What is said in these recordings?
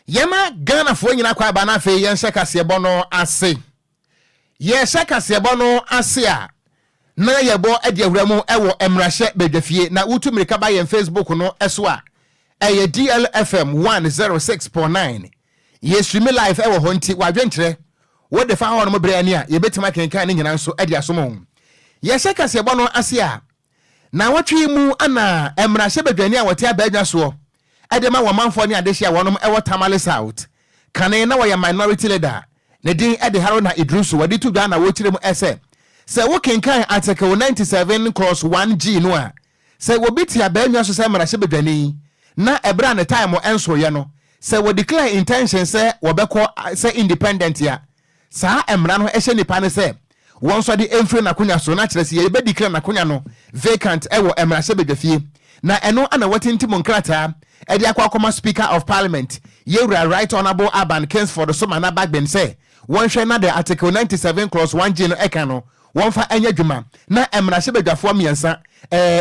Yɛma Ghanafoɔ nyina kɔ aba no. Afei yɛnhyɛ kaseɛbɔ no ase. Yɛhyɛ kaseɛbɔ no ase a, na yɛbɔ de awura mu wɔ mmarahyɛ badwafie. Na wotu mmirika ba yɛn Facebook no so a, ɛyɛ DLFM 106.9. Yɛstream live ɛwɔ hɔ, nti wadwenkyerɛ wode fa hɔ no berɛ ani a, yɛbɛtumi akenkan ne nyinaa nso de asom ho. Yɛhyɛ kaseɛbɔ no ase a, na wɔtwe mu ana mmarahyɛ badwani a wɔte abaadwa soɔ ɛde ma wɔn manfoɔ ne adehye a wɔnom ɛwɔ Tamale South, kane na wɔyɛ minority leader, ne din ɛde Haruna Idrisu, wɔde to dwa na wɔkyerɛ mu ɛsɛ sɛ wokenkan Article 97 clause 1G no a, sɛ wɔbi te abaadwa so sɛ mmarahyɛ badwani na ɛberɛ a ne time ɛnsoeɛ no, sɛ wɔ declare intention sɛ wɔbɛkɔ sɛ independent a, saa mmara no ɛhyɛ nipa no sɛ wɔn nso de mfiri n'akonya so, na kyerɛ sɛ yɛbɛ declare n'akonya no vacant ɛwɔ mmarahyɛ badwafie. Na ɛno ana wɔtintim nkrataa ɛde akɔ akɔma Speaker of Parliament, yɛwura Right Honourable Alban Kingsford Sumana Bagbin, sɛ wɔnhwɛ na de Article 97 clause 1G no ɛka no wɔmfa ɛnyɛ dwuma. Na mmarahyɛ badwafoɔ mmiɛnsa,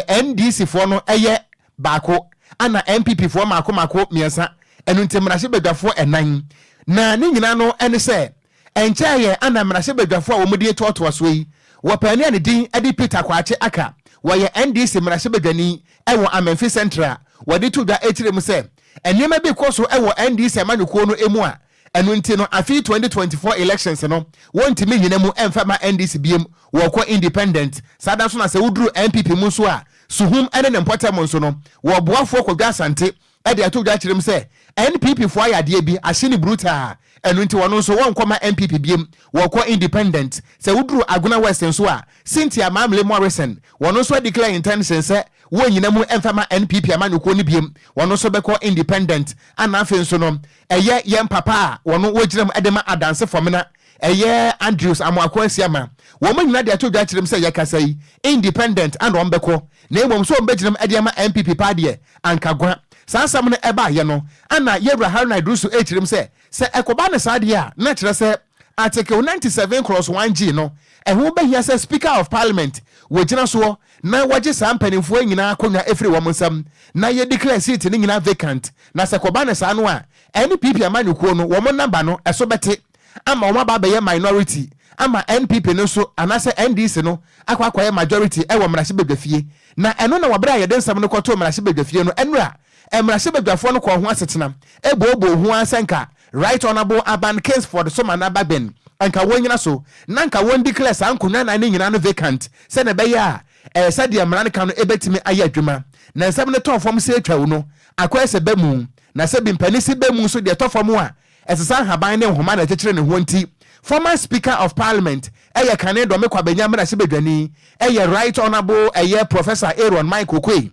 NDC foɔ no ɛyɛ baako, ana NPP foɔ mako mako mmiɛnsa. Ɛno nti mmarahyɛ badwafoɔ ɛnan. Na ne nyinaa no ɛne sɛ ɛnkyɛn yɛ ana mmarahyɛ badwafoɔ a wɔn de toatoa so yi, wɔpaani a ne din de Peter Kwakye Aka, wɔyɛ NDC mmarahyɛ badwani ɛwɔ Amenfi Central, wɔde to dwa akyire mu sɛ nneɛma bi kɔ so ɛwɔ NDC amanyɔkuo no mu a ɛno nti no afi 2024 elections no wɔntumi nyina mu ɛmfa ma NDC biem, wɔkɔ independent. Saa da nso na sɛ woduru NPP mu nso a, Suhum ɛne ne mpɔtam nso no, wɔboafoɔ Kwadwo Asante ɛde ato dwa kyerɛ mu sɛ NPP foɔ ayɛ adeɛ bi ahye ne brutaa, ɛno nti wɔno nso wɔnkɔma NPP biem, wɔkɔ independent. Sɛ woduru Agona West nso a, Cynthia Mamle Morrison, wɔno nso declare intention sɛ wɔn nyina mu ɛmfa ma NPP amanyɔkuo no biem, wɔno nso bɛkɔ independent. Ana afei nso no ɛyɛ yɛn papa a wɔno wɔgyina mu ɛde ma Adanse Fɔmena, ɛyɛ Andrews Amoako Asiama, wɔn nyinaa de ato dwa kyerɛ mu sɛ yɛkasa yi independent ana wɔn bɛkɔ, na mmom so wɔn bɛgyina mu ɛde ama NPP paa deɛ ankagwa. Saa asɛm no ɛbaayɛ no ana yɛwura Haruna Iddrisu ɛkyerɛ mu sɛ ɛkɔba ne saa deɛ a, na kyerɛ sɛ Article 97 clause 1G no ɛho bɛhia sɛ Speaker of Parliament wɔgyina soɔ na wɔgye saa mpanimfoɔ nyinaa akonnwa ɛfiri wɔn nsam na yɛ declare seat no nyinaa vacant. Na sɛ kɔba ne saa no a, NPP amanyɔkuo no wɔn namba no ɛso bɛte ama wɔn aba abɛyɛ minority, ama NPP no nso anaasɛ NDC no akɔ akɔyɛ majority ɛwɔ mmarahyɛbadwafie. Na ɛno na wɔberɛ a yɛde nsɛm no kɔtoo mmarahyɛbadwafie no ɛnura, mmarahyɛbadwafoɔ no kɔɔ ho asetena ebooboo ho asɛ nka Right Honourable Alban Kingsford Sumana Bagbin nka wɔn nyina so na nka wɔn declare saa nkonnwa nan ne nyinaa no vacant, sɛnɛ ɛbɛyɛ a ɛyɛ sɛdeɛ mmara no ka no ɛbɛtumi ayɛ adwuma. Na nsɛm no tɔn fam sɛ atwa no akɔyɛ sɛ bɛ mu na sɛ bi mpanin si bɛ mu nso deɛ ɛtɔ fam a, ɛsɛ sɛ ahaban ne nhoma na ɛkyekyere ne ho. Nti former Speaker of Parliament, ɛyɛ kane Dome Kwabenya mmarahyɛbadwani, ɛyɛ Right Honourable ɛyɛ Professor Aaron Mike Oquaye,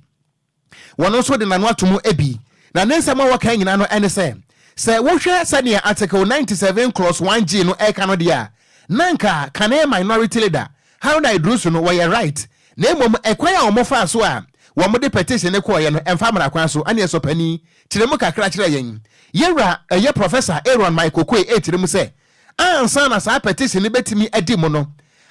wɔn nso de n'ano ato mu bi. Na ne nsɛm a wɔka nyinaa no ɛne sɛ wohwɛ sɛdeɛ Article 97 clause 1G no ɛka no deɛ a, na nka kane minority leader Haruna Iddrisu no wɔyɛ right, na mmom ɛkwan a wɔn fa so a wɔn de petition ne kɔɔyɛ no ɛmfa mmara kwan so. Ɛne ɛsɔ panin kyerɛ mu kakra kyerɛ yɛn. Yɛwura ɛyɛ Professor Aaron Mike Oquaye ɛkyerɛ mu sɛ ansa na saa petition no bɛtumi adi mu no,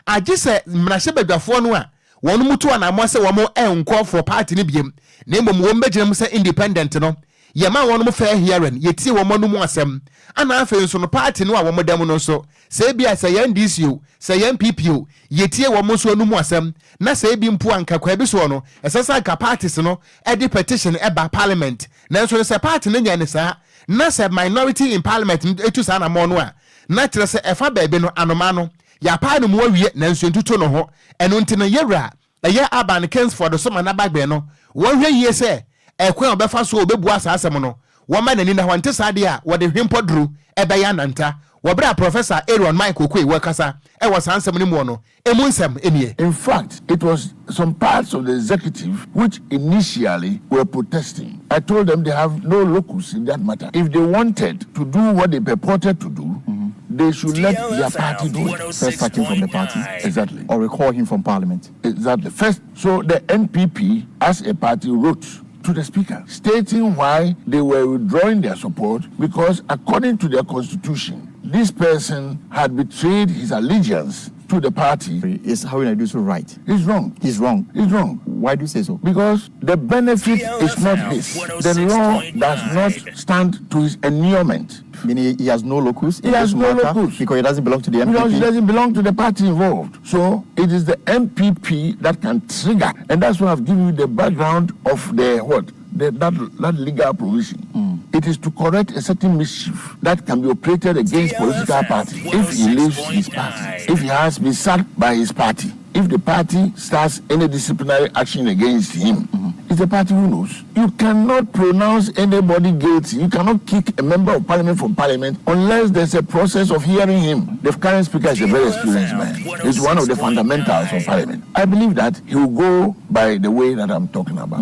agye sɛ mmarahyɛbadwafoɔ no a wɔn mu to anammɔ sɛ wɔn ɛnkɔ for party no biem, na mmom wɔn bɛgyina mu sɛ independent no, yɛma wɔn fair hearing, yɛtie wɔn anum asɛm. Ana afei nso no party no a wɔn da mu no nso, sɛ ebi a sɛ yɛn NDC o, sɛ yɛn NPP o, yɛtie wɔn nso anum asɛm. Na sɛ ebi mpo anka kwa bi soɔ no, ɛsɛ sɛ anka parties no ɛde petition ɛba Parliament. Nanso no sɛ party no nyɛ ne saa na sɛ minority in Parliament etu saa anamɔ no a, na kyerɛ sɛ ɛfa baabi no anoma no yɛapaa no mu awie, nanso ntutu no ho. Ɛno nti no yɛwura ɛyɛ Alban Kingsford Sumana Bagbin no wɔnhwɛ yie sɛ ɛkwan a ɔbɛfa so a ɔbɛbua saa asɛm no, wɔma n'ani na wɔnte saa deɛ a wɔde hwempɔ duro ɛbɛyɛ ananta. Wɔberɛ a Professor Aaron Mike Oquaye wɔkasa ɛwɔ saa nsɛm no mu no, emu nsɛm nie. In fact, it was some parts of the executive which initially were protesting. I told them they have no locus in that matter. If they wanted to do what they purported to do, they should let their party do it. First sack him from the party. Exactly. Or recall him from Parliament. Exactly. First, so the NPP as a party wrote to the Speaker stating why they were withdrawing their support, because according to their constitution, this person had betrayed his allegiance to to the party. Is Haruna Iddrisu right? He's wrong. He's wrong. He's wrong. Why do you say so? Because the benefit is not his. The law does not stand to his inurement. Meaning he has no locus in He has no matter locus. because he doesn't belong to the MPP. Because he doesn't belong to the party involved. So it is the MPP that can trigger. And that's why I've given you the background of the what? The, that, that legal provision. It is to correct a certain mischief that can be operated against political party. If he leaves his party, if he has been sacked by his party, if the party starts any disciplinary action against him, it's the party who knows. You cannot pronounce anybody guilty. You cannot kick a member of parliament from parliament unless there's a process of hearing him. The current speaker is a very experienced man. He's one of the fundamentals of parliament. I believe that he will go by the way that I'm talking about.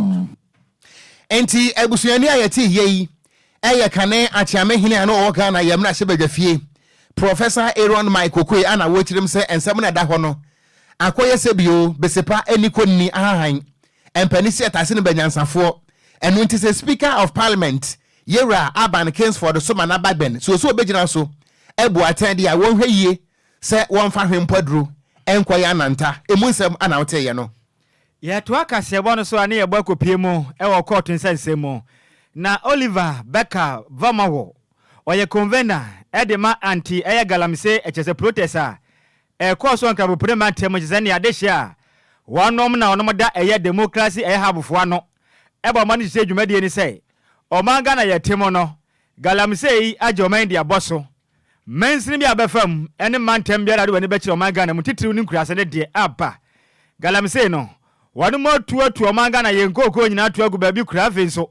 Enti abusuani a yɛte yie yi ɛyɛ kane Akyeame hene a na ɔwɔ Ghana yɛ mmarahyɛ badwafie, Professor Aaron Mike Oquaye, ana wɔkyerɛm sɛ nsɛm no ɛda hɔ no akɔyɛ sɛ bio besepa ani kɔnni ahahan mpani si ɛtase no banyansafoɔ. Ɛno nti sɛ Speaker of Parliament, Yɛwura Alban Kingsford Soma N'Abagbɛn, so ɔsɛ ɔbɛgyina so abu atɛn deɛ a, wɔnhwɛ yie sɛ wɔmfa hwempɔ aduro ɛnkɔyɛ ananta. Ɛmu nsɛm ana woteeɛ no. Yɛtoa kaseɛbɔ no so a ne yɛbɔ akɔpie mu wɔ kɔɔto nsɛnsɛm mu. Na Oliver Barker-Vormawor, ɔyɛ convener de ma anti ɛyɛ galamsey ɛkyerɛ sɛ protest a ɛkɔɔ so wɔ Nkrabopene mantam mu kyerɛ sɛ nea adehye a wɔnom na wɔnom da ɛyɛ democracy ɛyɛ hub foɔ ano ɛbɔ ɔman no hyehyɛ dwumadie ne sɛ ɔman Ghana yɛte mu no galamsey yi agye ɔman yi de abɔ so. Mansini bi a bɛfa mu ne mantam biara a wode w'ani bɛkyerɛ ɔman Ghana mu titiriw ne nkuraase no deɛ aba Galamsey no, wɔnom atu atu ɔman Ghana yɛn nkookoo nyinaa atu agu baabi koraa. Afei nso,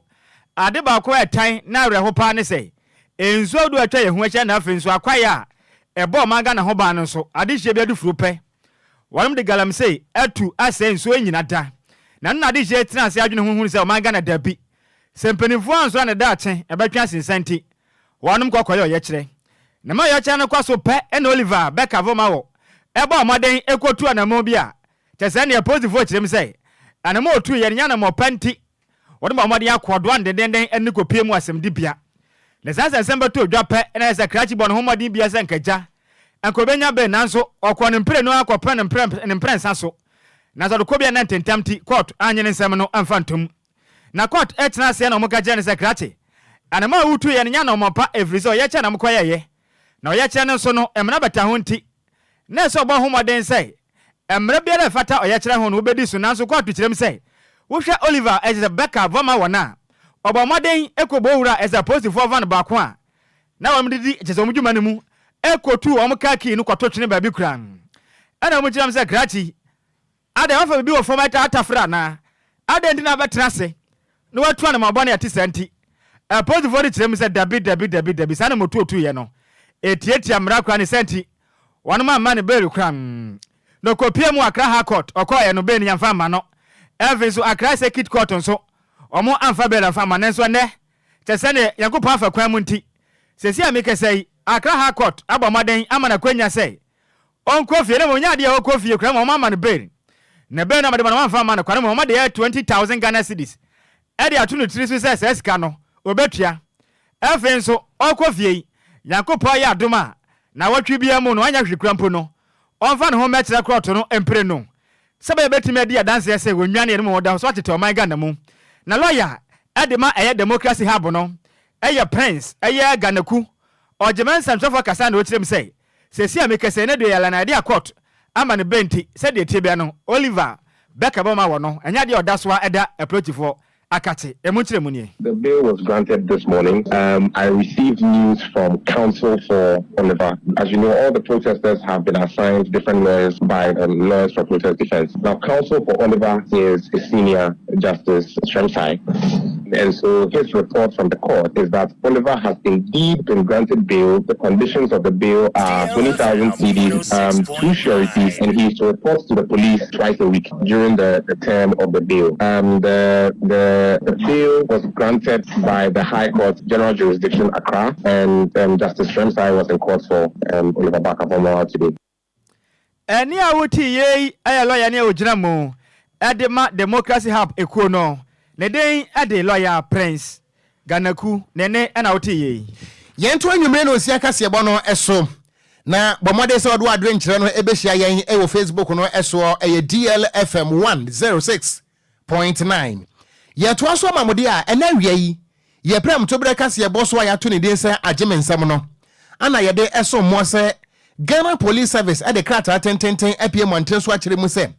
ade baako a ɛtan na awerɛho paa ne sɛ, nsuo ahodoɔ a atwa yɛn ho ahyia na afei nso akwaeɛ a ɛbɔ ɔman Ghana ho ban no nso, adehyeɛ bi adufuro pɛ. Wɔnom de galamsey atu asɛe nsuo yi nyina da. Na ɛno na adehyeɛ tena ase adwene ho hunu sɛ ɔman Ghana dabi, sɛ mpanimfoɔ ansɔre a ne daakye ɛbɛtwe asensan nti, wɔnom kɔ kɔyɛ ɔyɛkyerɛ. Na ma ɔyɛkyerɛ no kɔ so pɛ na Oliver bɛka Vormawor bɔɔ mmɔden kɔtuu anammɔn bi a kyerɛ sɛ ɛnneɛ apolisifoɔ kyerɛ mu sɛ anammɔn a ɔtuiɛ no nyɛ anammɔn pa nti wɔde bɔɔ mmɔden akɔdoa no dendeenden de no kɔpue mu asɛmdibea. Na saa sɛ nsɛm bɛtɔ dwa pɛ na ayɛ sɛ krakye bɔɔ ne ho mmɔden biara sɛ anka agya anka ɔbɛnya bail nanso ɔkɔɔ ne mprenu ara kɔpɛ no ne mprɛnsa so nanso ɔde kɔ bi a na ntentam nti kɔɔto annye ne nsɛm no amfa ntom. Na kɔɔto tena aseɛ na wɔka kyerɛɛ no sɛ krakye anammɔn a wotuiɛ no nyɛ anammɔn pa ɛfiri sɛ ɔyɛkyerɛ na mokɔyɛeɛ na ɔyɛkyerɛ no nso no mmara bata ho nti na ɛsɛ sɛ ɔbɔ ho mmɔden sɛ mmara biara a ɛfata ɔyɛkyerɛ ho no wobedi so. Nanso kɔɔto kyerɛm sɛ wohwɛ Oliver a ɛkyerɛ sɛ Becker vɔma wɔn a, ɔbɔ mmɔden kɔbɔ wura a ɛsɛ apolisifoɔ van baako a na wɔn de di kyerɛ sɛ wɔn dwuma no mu kotuu wɔn kaa kii no kɔto twene baabi koraa. Ɛna wɔn kyerɛm sɛ krakye Adɛn, woafa biribi wɔ fam atafere anaa? Adɛn nti na wobɛtena ase na woatu anammɔn bɔne a ɛte saa nti? Apolisifoɔ no kyerɛ mu sɛ, Dabi, dabi, dabi, dabi, saa na motuotuiɛ no. Ɛtiatia mmara koraa, ne saa nti, wɔnom amma no bail koraa. Na ɔkɔpuee mu wɔ Accra High Court, ɔkɔeɛ no, bail no yɛamfa amma no. Afei nso, Accra Circuit Court nso, wɔn amfa bail amfa amma no. Nanso ɛnnɛ, kyerɛ sɛ neɛ Nyankopɔn afa kwan mu nti, seesei a mekasa yi, Accra High Court abɔ mmɔden ama no akwanya sɛ Ɔnkɔ fie na mmom ɔnyɛ adeɛ a ɔkɔ fie koraa ma wɔn ama no bail. Na bail no a wɔde ma no wɔamfa amma no kwa na mmom wɔde ɛyɛ 20,000 Ghana cedis de ato ne tiri so sɛ saa sika no ɔbɛtua. Afei nso ɔkɔ fie yi, Nyankopɔn ayɛ adom a nawɔtwe biara mu no anyɛ hwee koraa mpo no ɔmfa ne ho mmɛkyerɛ korɔto no mprenu sɛ ɛbɛyɛ bɛtumi adi adanseɛ sɛ wɔnnwaneɛ no mmom ɔda so atete ɔman Ghana mu. Na lɔya de ma ɛyɛ Democracy Hub no yɛ Prince ɛyɛ Ganaku Ɔgyema nsɛmtwerɛfoɔ kasa na ɔkyerɛ mu sɛ Seesei a mekasa yi, na deɛ ɔyɛ Lanayde Court ama no bɛ nti, sɛdeɛ ɛteɛ biara no, Oliver Becker bɛma wɔ no, ɛnyɛ adeɛ a ɔda so ara da apolitifoɔ akate. Emu nkyerɛmu nie. The bail was granted this morning. Um, I received news from counsel for Oliver. As you know, all the protesters have been assigned different lawyers by um, lawyers for protest defense. Now, counsel for Oliver is a senior justice, Sremsai. And so his report from the court is that Oliver has indeed been granted bail. The conditions of the bail are 20,000 cedis, um, two sureties, and he is to report to the police twice a week during the, the term of the bail. Um, the, the, the bail was granted by the High Court General Jurisdiction, Accra, and um, Justice Sremsai was in court for um, Oliver Barker-Vormawor today. Ɛnne a wote yei yɛ lɔyani a ɔgyina mu de ma Democracy Hub ekuo no. Ne din de Lɔya Prince Ganaku. Ne nne na wote yei. Yɛnto anwummere no nsia kaseɛbɔ no so. Na bɔ mmɔden sɛ wɔde w'adwenkyerɛ no bɛhyia yɛn wɔ Facebook no soɔ, ɛyɛ DLFM 106.9. Yɛtoa so ama mo deɛ a, ɛnɛ awia yi, yɛ prɛmtoberɛ kaseɛbɔ so a yɛato ne din sɛ Agye Me Nsɛm no, ana yɛde som moɔ sɛ Ghana Police Service de krataa tententen apue mmɔnten so akyerɛ mu sɛ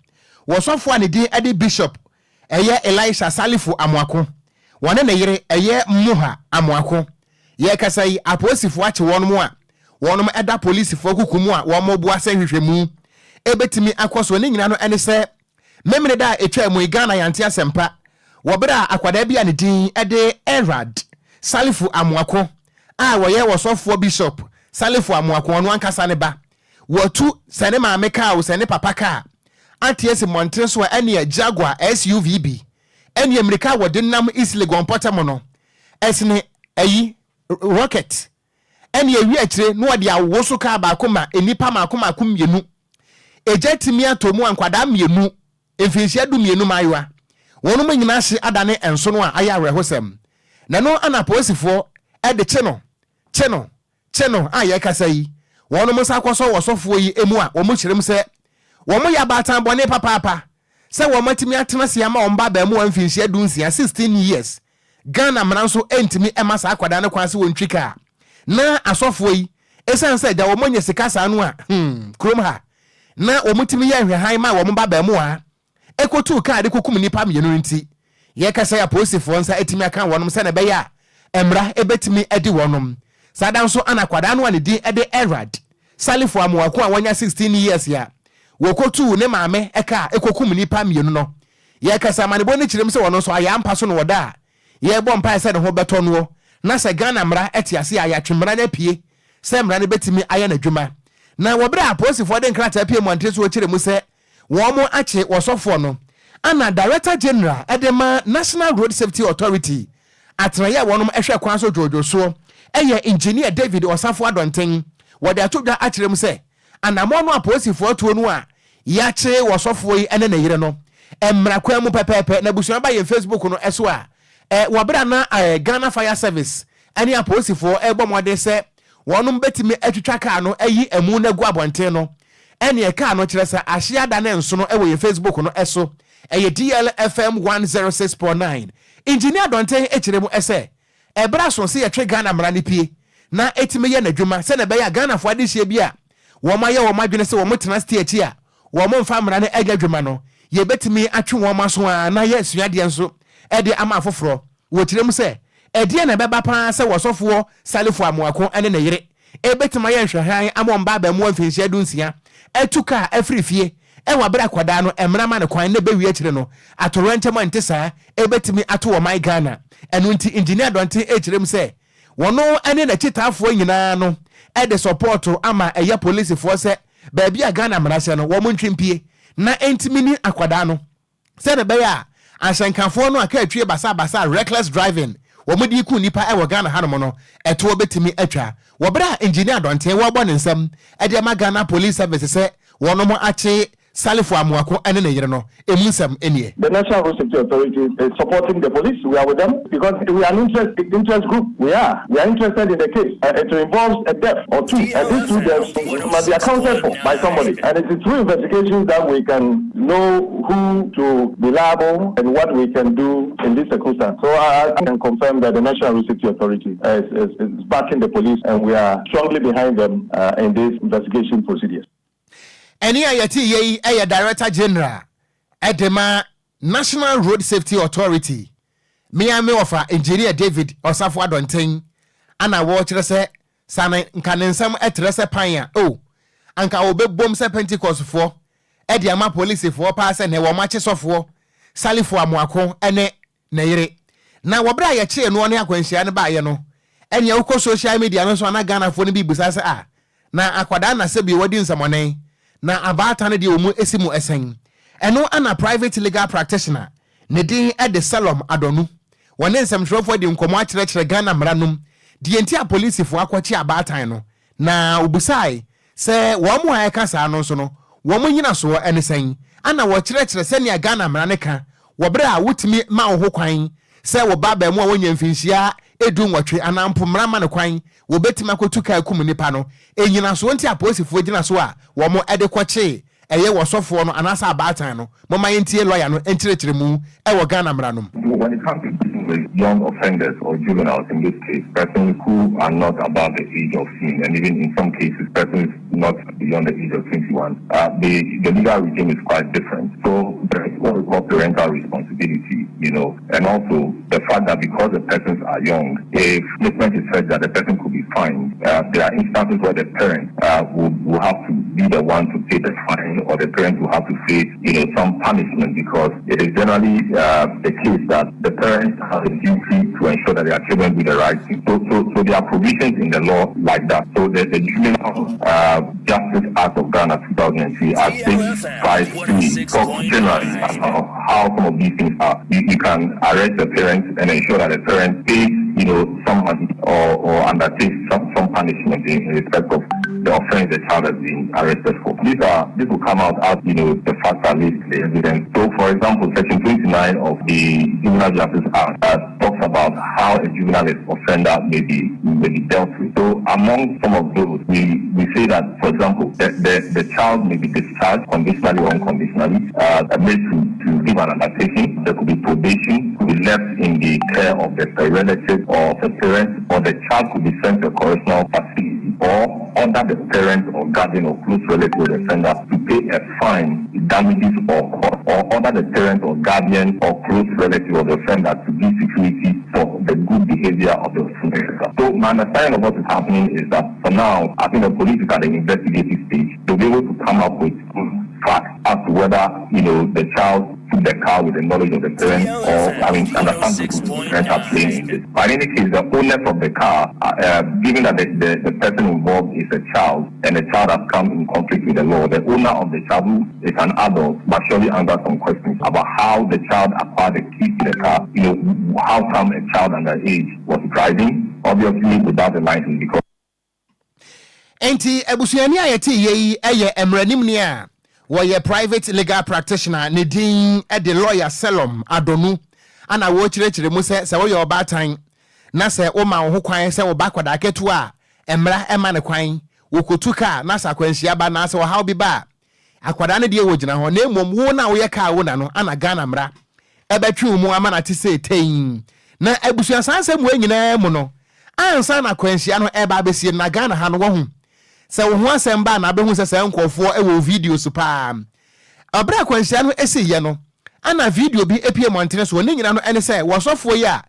wɔsɔfoɔ a ne din de Bishop ɛyɛ Elisha Salifu Amoako, wɔne ne yere ɛyɛ Moha Amoako. Yɛrekasa yi, apolisifoɔ akye wɔnom a wɔnom da polisifoɔ kuku mu a wɔreboa sɛ nhwehwɛmu ɛbɛtumi akɔ so. Ne nyinaa no ɛne sɛ Memeneda a ɛtwaa mu yi Ghana yɛante asɛmpa wɔ berɛ a akwadaa bi a ne din de Erhard Salifu Amoako a ɔyɛ ɔsɔfoɔ Bishop Salifu Amoako ɔno ankasa ne ba Watu sɛ ne maame kaa o sɛ ne papa kaa ate asi mmɔnten so a ɛneɛ Jaguar SUV bi ɛneɛ mmirika a wɔde nam East Legon mpɔtam no ɛsene ayi rocket ɛneɛ ɛwie akyire na wɔde awoso kaa baako ma nnipa maako maako mmienu egya tumi atɔ mu a nkwadaa mmienu mfinhyia 12 mmaayewa wɔnom nyinaa hye adane nsono a ayɛ awerɛhosɛm na ɛno ana apolisifoɔ ɛde kye no kye no Kye no a yɛrekasa yi, wɔnom nsa akɔsɔ wɔ sɔfoɔ yi mu a wɔn kyerɛ mu sɛ wɔn yɛ abaatan bɔne papaapa sɛ wɔn atumi atena ase ama wɔn ba abaamuwa mfinhyia 16, 16 years. Ghana mmara nso ntumi mma saa akwadaa no kwan sɛ wɔntwi kaa. Na asɔfoɔ yi, ɛsiane sɛ agya wɔn anya sika saa no a, hmm, kurom ha, na wɔtumi yɛ nhwɛhan ma wɔn ba abaamuwa kotuu kaa de kokum nnipa mmienu no nti, yɛkasa yi apolisifoɔ nsa atumi aka wɔnom sɛdeɛ ɛbɛyɛ a mmara bɛtumi adi wɔnom. Saa da nso ana akwadaa no a ne din de Erad Salifu Amoako a wanya 16 years a wɔkɔtuu ne maame kaa kɔkum nnipa mmienu no, yɛkasa amanebɔ no kyerɛ mu sɛ ɔno nso ayɛ ampa so na ɔda a yɛrebɔ mpaeɛ sɛ ne ho bɛtɔ noɔ na sɛ Ghana mmara te ase a yɛatwe mmara no apue sɛ mmara no bɛtumi ayɛ n'adwuma. Na wɔ berɛ a apolisifoɔ de nkrataa pue mmɔntene so kyerɛ mu sɛ Wɔakye ɔsɔfoɔ no ana Director General de ma National Road Safety Authority atenaeɛ a wɔnom hwɛ kwan so dwoodwoo soɔ yɛ Engineer David Osafo Adɔnten. Wɔde ato dwa akyerɛ mu sɛ anammɔn no a polisifoɔ atuo no a yɛakye ɔsɔfoɔ yi ne ne yere no mmra kwan mu pɛpɛɛpɛ. Na abusua ba yɛn Facebook no so a wɔ berɛ a na Ghana Fire Service ne apolisifoɔ rebɔ mmɔden sɛ wɔnom bɛtumi atwitwa kaa no ayi amu no agu abɔnten no, ɛneɛ kaa no kyerɛ sɛ ahye ada ne nsono wɔ yɛn Facebook no so. Ɛyɛ DLFM 106.9. Engineer Dɔnten kyerɛ mu sɛ, ɛberɛ aso sɛ yɛtwe Ghana mmara no pie na ɛtumi yɛ n'adwuma sɛdeɛ ɛbɛyɛ a Ghanafoɔ adehyeɛ bi a wɔn ayɛ wɔn adwene sɛ wɔn tena site akyi a wɔn mfa mmara no nyɛ adwuma no, yɛbɛtumi atwe wɔn aso ara na yɛasua adeɛ nso de ama afoforɔ. Wɔkyerɛ mu sɛ, Ɛdeɛn na ɛbɛba pa ara sɛ ɔsɔfoɔ Salifu Amoako ne ne yere rebɛtumi ayɛ nhwɛhan ama wɔn ba abaamua mfinhyia 16 atu kaa afiri fie wɔ berɛ a akwadaa no mmara ma no kwan na ɛbɛwie akyire no atoyerɛnkyɛm a ɛnte saa rebɛtumi ato ɔman Ghana. Ɛno nti Engineer Dɔnten rekyerɛ mu sɛ wɔno ne n'akyitaafoɔ nyinaa no de sɔpɔɔto ama ɛyɛ polisifoɔ sɛ baabi a Ghana mmara hyɛ no wɔn ntwe mpie na ɛntumi ni akwadaa no Sɛdeɛ ɛbɛyɛ a ahyɛnkafoɔ no a kaa twie basabasa, reckless driving, wɔn de reku nnipa wɔ Ghana hanom no, ɛtoɔ bɛtumi atwa. Wɔ berɛ a Engineer Dɔnten wɔrebɔ ne nsam de ama Ghana Police Service sɛ wɔnom akye Salifu Amoako ne ne yere no, ɛmu nsɛm nie. The National Road Safety Authority is supporting the police. We are with them because we are an interest interest group. We are. We are interested in the case. Uh, it involves a death or two, and these two deaths must be accounted for by somebody. And it is through investigations that we can know who to be liable and what we can do in this circumstance. So I, I can confirm that the National Road Safety Authority is, is, is backing the police, and we are strongly behind them uh, in this investigation procedures. Ɛnne a yɛte yɛ yi yɛ Director General de ma National Road Safety Authority, me ara me wɔfa Engineer David Osafo Adɔnten ana wɔkyerɛ sɛ sa no nka ne nsɛm trɛ sɛ pan a oh anka wɔbɛbom sɛ Pentecostfoɔ de ama polisifoɔ paa sɛ nɛ wɔn akye sɔfoɔ Salifu Amoako ne ne yere. Na wɔ berɛ a yɛkyee noɔ ne akwanhyia no baeɛ no, ɛnneɛ wokɔ social media no so a na Ghanafoɔ no bi bisa sɛ ah, na akwadaa na sɛbio wadi nsɛmɔne, na abaatan no deɛ wɔn si mu sɛn? Ɛno na private legal practitioner, ne din de Selom Adonu, wɔne nsɛmtwerɛfoɔ adi nkɔmmɔ akyerɛkyerɛ Ghana mmara nom deɛ nti a polisifoɔ akɔkye abaatan no Na wobisae sɛ wɔn a ɛka saa no nso no, wɔn nnyinasoɔ ne sɛn? Ɛna wɔkyerɛkyerɛ sɛnea Ghana mmara no ka wɔ berɛ a wotumi ma wo ho kwan sɛ wo ba abaamua a wanya mfinhyia 18 anaa mpo mmara ma no kwan wɔbɛtumi akɔtu kaa kum nipa no. Ɛnyinasoɔ nti apolisifoɔ gyina so a wɔn de kɔkyee ɛyɛ wɔsɔfoɔ no anaasɛ abaatan no. Momma yɛntie lɔya no nkyerɛkyerɛmu ɛwɔ Ghana mmara no mu. When it comes to dealing with young offenders or juveniles in this case, persons who are not above the age of 15, and even in some cases, persons not beyond the age of 21, the legal regime is quite different. So there is what we call parental responsibility, and also the fact that because the persons are young, if statement is said that the person could be fined, there are instances where the parent will have to be the one to pay the fine, or the parent will have to face some punishment, because it is generally the case that the parents have a duty to ensure that their children do the right thing. So there are provisions in the law like that. So the Juvenile Justice Act of Ghana 2003, Act 653, talks generally about how some of these things are. You can arrest the parents and ensure that the parent pays some money or undertake some punishment in respect of the offense the child has been arrested for. This will come out as the facts are laid, the evidence. So, for example, Section 29 of the Juvenile Justice Act talks about how a juvenile offender may be dealt with. So, among some of those, we say that, for example, the child may be discharged conditionally or unconditionally, made to give an undertaking. There could be probation, could be left in the care of the relative or the parent, or the child could be sent to a correctional facility, or order the parent or guardian or close relative of the offender to pay a fine, damages or cost, or order the parent or guardian or close relative of the offender to give security for the good behavior of the offender. So my understanding of what is happening is that for now, I think the police is at the investigative stage. They'll be able to come up with facts as to whether the child took the car with the knowledge of the parents or, I mean, understand the parents are playing in this. But in any case, the owner of the car, given that the person involved is a child and the child has come in conflict with the law, the owner of the child, who is an adult, must surely answer some questions about how the child acquired the key to the car, how come a child under age was driving, obviously without a license, because Enti abusuani a yɛte yɛ yi yɛ mmaranimni a wɔyɛ private legal practitioner, ne din de Lawyer Selom Adonu, ana wɔrekyerɛkyerɛ mu sɛ sɛ woyɛ ɔbaatan na sɛ woma wo ho kwan sɛ wo ba akwadaa ketewa a mmara ɛma ne kwan wɔkɔtu kaa na sɛ akwanhyia ba na sɛ ɔhaw bi ba a, akwadaa no deɛ wɔgyina hɔ, na mmom wo na woyɛ kaa wo na no ana Ghana mmara ɛbɛtwe wo mu ama no ate sɛ tɛn. Na abusua, saa nsɛm wɔ nyinaa mu no, ansa na akwanhyia no ɛba abɛsie na Ghana ha no, wɔho sɛ wo ho asɛm ba na abɛhu sɛ sɛ nkɔfoɔ ɛwɔ video so paa. Ɔberɛ akwanhyia no ɛsi yɛ no, ana video bi epie mmɔntene so. Ne nyina no ɛne sɛ wɔsɔfoɔ yi a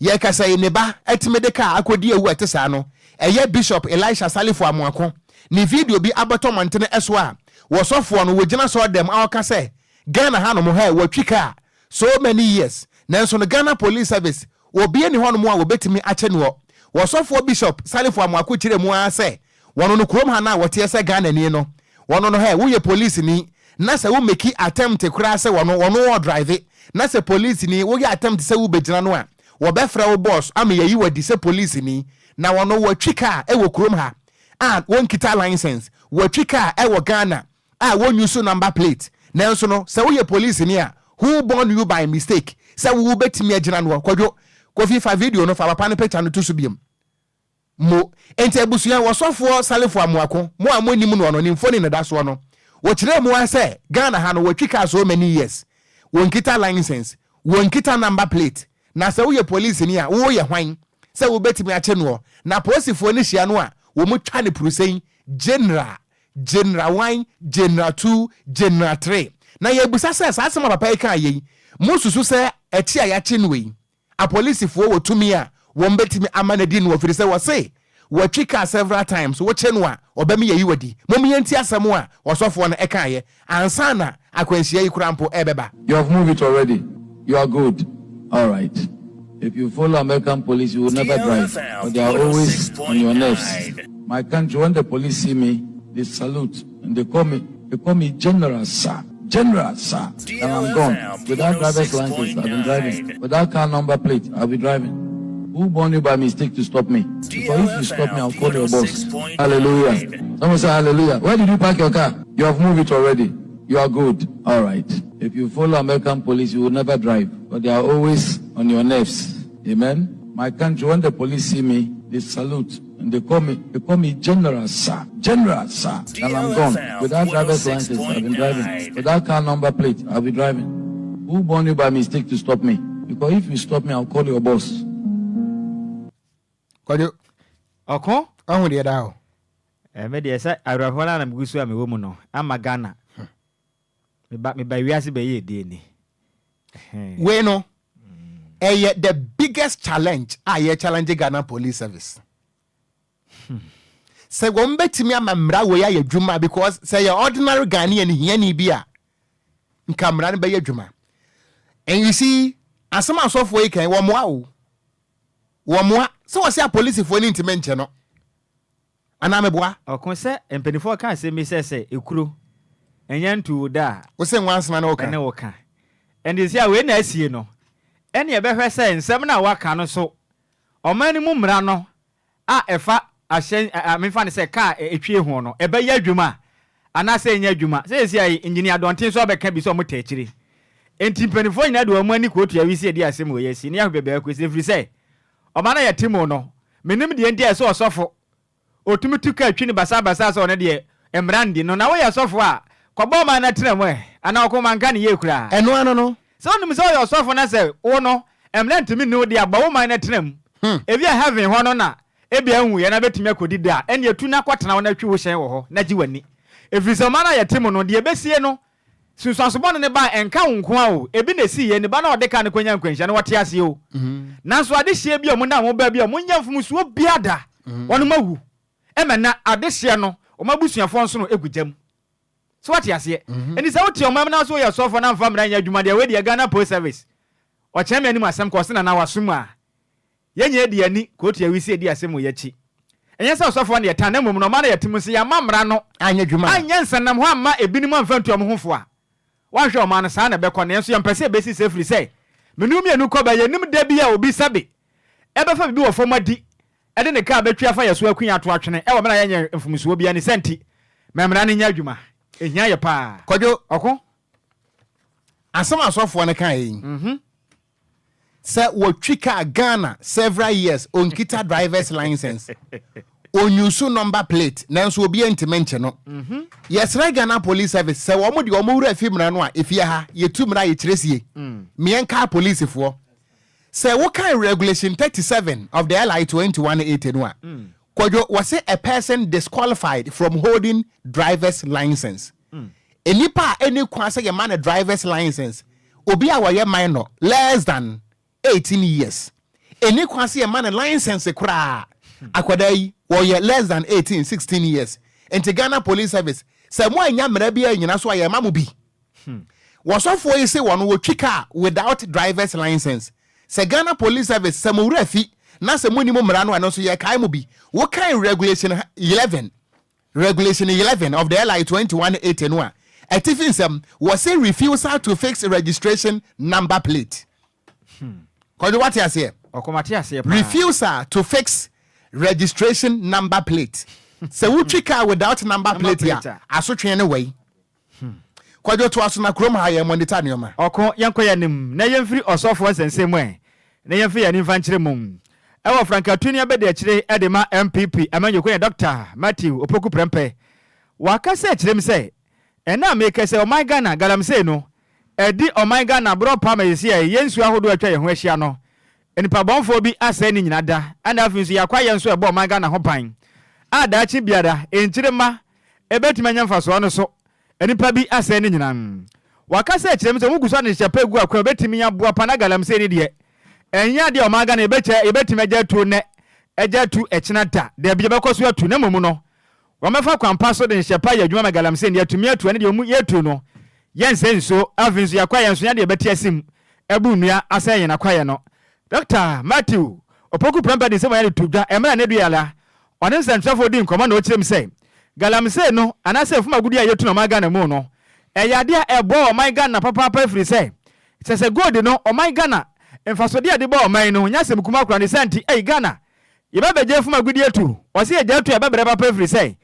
yɛkasa yi ne ba ɛtumi de kaa akɔdi ewu ɛte saa no, ɛyɛ Bishop Elisha Salifo Amoako ne video bi abɛtɔ mmɔntene ɛso a wɔsɔfoɔ no wɔgyina sɔ dɛm a ɔka sɛ Ghana hanom ha wɔtwi kaa so many years, nanso no Ghana Police Service obi ni hɔnom a wɔbɛtumi akyɛ noɔ. Wɔsɔfoɔ Bishop Salifo Amoako kyerɛ mu ara sɛ wɔn no kurom ha no a wɔteɛ sɛ Ghana ni no, wɔn no hɛ woyɛ police ni na sɛ wo make attempt koraa sɛ wɔno wɔ drive na sɛ police ni woyɛ attempt sɛ wobɛgyina no a, wɔbɛfrɛ wo boss ama yɛyi wadi sɛ police ni. Na wɔno wɔtwi kaa ɛwɔ kurom ha a wɔnkita license, wɔtwi kaa ɛwɔ Ghana a wɔnyu so number plate, nanso no sɛ woyɛ police ni a, who born you by mistake sɛ wo bɛtumi agyina no? Kwadwo Kofi, fa video no fa papa no picture no to so biom mo. Nti abusua, wɔsɔfoɔ Salifo Amoako mo a monim no, ɔno ne mfoni ne da soɔ no, wɔkyerɛ mu a sɛ Ghana ha no wɔtwi kaa so many years, wɔnkita license, wɔnkita number plate, na sɛ woyɛ police ni a, woyɛ hwan sɛ wobɛtumi akye noɔ? Na polisifoɔ no hyia no a, wɔn twa ne purusɛn general, general 1, general 2, general 3. Na yɛbusa sɛ saa asɛm a papa yi kaa yɛ yi, mo susu sɛ ɛkyi a yɛakye no yi, apolisifoɔ wɔ tumi a wɔn bɛtumi ama no di no, wɔfiri sɛ wɔse wɔatwi kaa several times, wɔkyɛ no a ɔbɛmi yɛyi wadi? Mom yɛnti asɛm a ɔsɔfoɔ no ɛkaeɛ ansa na akwanhyia yi kora mpo ɛbɛba. You have moved it already. You are good. All right. If you follow American police, you will never drive. But they are always on your nerves. My country, when the police see me, they salute and they call me. They call me General Sir. General Sir. And I'm gone. Without driver's license, I've been driving. Without car number plate, I'll be driving. Who born you by mistake to stop me? Because if you stop me, I'll call your boss. Hallelujah. Someone say hallelujah. Where did you park your car? You have moved it already. You are good. All right. If you follow American police, you will never drive. But they are always on your nerves. Amen. My country, when the police see me, they salute and they call me, they call me General Sir, General Sir. And I'm gone. Without driver's license, I've been driving. Without car number plate, I'll be driving. Who born you by mistake to stop me? Because if you stop me, I'll call your boss. Kwadwo. Ɔko. Ɔho deɛ daa o. Eh, me deɛ sɛ awerɛhoɔ no a na megu so a mewɔ mu no ama Ghana. Meba meba wiase bɛyɛ ɛdeɛ ni. Wei no ɛyɛ the biggest challenge a yɛ challenge Ghana Police Service. Sɛ wɔn bɛtumi ama mmara wei ayɛ adwuma, because sɛ yɛ ordinary Ghanaian hiani bi a, nka mmara no bɛyɛ adwuma. And you see, asɛm asɔfoɔ yi kan wɔn mmoa o, wɔn mmoa sɛ wɔsɛ apolisifoɔ no ntumi nkyɛ no anaa meboa. Ɔko sɛ mpanimfoɔ ka asɛm bi sɛ ekuro ɛnyɛ ntu wo da a. Wosɛ nwansena ne wo ka. Ɛne wo ka. Ɛnti sɛ a wei na asie no, ɛne ɛbɛhwɛ sɛ nsɛm no a waka no so ɔman no mu mmara no a ɛfa ahyɛn a memfa no sɛ kaa a ɛtwie ho no, ɛbɛyɛ adwuma anaasɛ ɛnyɛ adwuma. Seesei a engineer Adɔnten nso abɛka bi sɛ wɔtaa akyire. Enti mpanimfoɔ nyinaa de wɔn ani kɔtua wisie de asɛm wei asi ne yɛahwɛ baabi a ɛkɔsi ɛfiri sɛ ɔman a yɛte mu no, mennim deɛ nti a ɛsɛ ɔsɔfo ɔtumi tu kaa twi no basabasa sɛ ɔno deɛ mmara nni no. Na woyɛ sɔfo a, kɔbɔ ɔman no atena mu ɛ, anaa ɔko manka no yie koraa. Ɛno ano no. Sɛ wonim sɛ woyɛ ɔsɔfo na sɛ wo no, mmara ntumi nni wo de a, bɔ wo man no tena mu. Ebia heaven hɔ no na ebia nwuiɛ na bɛtumi akɔdi da a, ɛnneɛ tu na kɔtena hɔ na twi wo hyɛn wɔ hɔ na gye w'ani. Ɛfiri sɛ ɔman a yɛte mu no, deɛ ɛbɛsie no, sunsuanso bɔne no ba a, ɛnka wo nko ara o, ebi na ɛsiiɛ, ne ba no a ɔde kaa no kɔnya nkwanhyia no, ɔte aseɛ o. Nanso adehyeɛ bi a wɔnam ho baa bi a wɔnnya mfomsoɔ biara da, wɔnom awu. Ɛma nnɛ adehyeɛ no, wɔn abusuafoɔ nsono gu gya mu. So wate aseɛ? Enti sɛ wote ɔman mu na wo sɛ woyɛ sɔfoɔ na mfa mmara nyɛ adwuma deɛ, wei deɛ Ghana Post Service, ɔkyɛn me anim asɛm kɔ, ɔse Nana wasom a, yɛn nyinaa di yɛn ani kootu awisi adi asɛm wɔ yɛn akyi. Ɛnyɛ sɛ ɔsɔfoɔ na yɛtan na mmom no ɔman a yɛte mu sɛ yɛamma mmara no anyɛ adwuma a, anyɛ nsɛnnamhɔ amma ebinom amfa antu wɔn ho fo a, woanhwɛ ɔman no saa na ɛbɛkɔ. Nanso yɛmpɛ sɛ ɛbɛsi saa ɛfiri sɛ me ne wo mmienu kɔ bɛ, yɛnnim da bi a obi sɛbe ɛbɛfa biribi wɔ fam adi de ne kaa bɛtwi afa yɛn so aku yɛn ato atwene wɔ mmerɛ a yɛnyɛ mfomsoɔ biara ne saa nti ma mmara no nyɛ adwuma. Ɛhia yɛ paa. Kwadwo, Ɔko. Asɛm a asɔfoɔ no kaeɛ yi, sɛ wɔtwi kaa Ghana several years, ɔnkita drivers license, ɔnyusu number plate, nanso obiara ntumi nkye no. Yɛsrɛ Ghana Police Service sɛ wɔn deɛ wɔn werɛ afi mmara no a, efie ha, yɛtu mmara a yɛkyerɛ sie. Meɛnkaa polisifoɔ. Sɛ wokan Regulation 37 of the LI 2180 no a, Kwadwo, wɔse a person disqualified from holding driver's license. Nnipa a ɛnni kwan sɛ yɛma no driver's license, obi a ɔyɛ minor, less than 18 years, ɛnni kwan sɛ yɛma no license koraa. Akwadaa yi, ɔyɛ less than 18, 16 years. Nti Ghana Police Service, sɛ moannya mmara biara annyina so a, yɛmma mo bi. Wɔsɔfoɔ yi se wɔn wɔtwi car without drivers license. Sɛ Ghana Police Service sɛ mo werɛ afi na sɛ monni mo mmara no a ɛno nso yɛkae mo bi. Wokan Regulation 11 Regulation 11 of the LI 2180 no a, atifi nsɛm, wɔse refusal to fix registration number plate. Kwadwo wate aseɛ? Ɔkɔ mate aseɛ paa. Refusal to fix registration number plate. Sɛ wotwi car without number plate a, asotwe ne wei. Kwadwo toa so na kurom ha yɛ monitor nneɛma. Ɔko, yɛnkɔ yɛn anim na yɛmfiri ɔsɔfoɔ nsɛnsɛm mu ɛ, na yɛmfa yɛn ani mfa nkyerɛ mu. Ɛwɔ frankatuni abadiakyire de ma NPP amanyɔkuo ne Dɔkta Matthew Opoku Prempeh. Wakasa akyerɛ mu sɛ, Ɛnnɛ a merekasa yi, ɔman Ghana, galamsey no, adi ɔman Ghana borɔ paa ma seesei a yɛn nsuo ahodoɔ a atwa yɛn ho ahyia no, nnipa bɔnfoɔ bi asɛe ne nyina da, ɛna afei nso yɛn akwaeɛ nso a ɛbɔ ɔman Ghana ho ban a daakye biara nkyirimma ɛbɛtumi anya mfasoɔ no so nnipa bi asɛe ne nyina. Wakasa akyerɛ mu sɛ wɔgu so ade nhyehyɛ pa agu akwan a ɛbɛtumi aboa pa na galamsey no deɛ ɛnyɛ adeɛ a ɔman Ghana yɛbɛkyɛ yɛbɛtumi agya atuo nnɛ agya atu ɛkyena da, daabi yɛbɛkɔ so atu na mmom no Wɔbɛfa kwan pa so de nhyɛ pa ayɛ adwuma ma galamsey no yɛatumi atu ɛne deɛ wɔn yɛtu no yɛnsɛe nsuo afei nso yɛakwaeɛ nso nyɛ deɛ yɛbɛte asim abu nnua asɛe yɛn akwaeɛ no. Dɔkta Matthew Opoku Prempeh de nsɛm a de to dwa mmerɛ a ne duala ɔne nsɛntwerɛfoɔ dii nkɔmmɔ na ɔkyerɛ mu sɛ galamsey no anaasɛ fam agudeɛ a yɛtu no ɔman Ghana mu no ɛyɛ adeɛ a ɛboa ɔman Ghana papaapa ɛfiri sɛ kyerɛ sɛ gold no ɔman Ghana mfasodeɛ a ɛde bɔ ɔman no nyɛ asɛm kumaa koraa ne saa nti ei Ghana Yɛbɛbɛgye fam agudeɛ atu. Ɔse yɛgya atu a ɛbɛbrɛ papa ɛfiri sɛ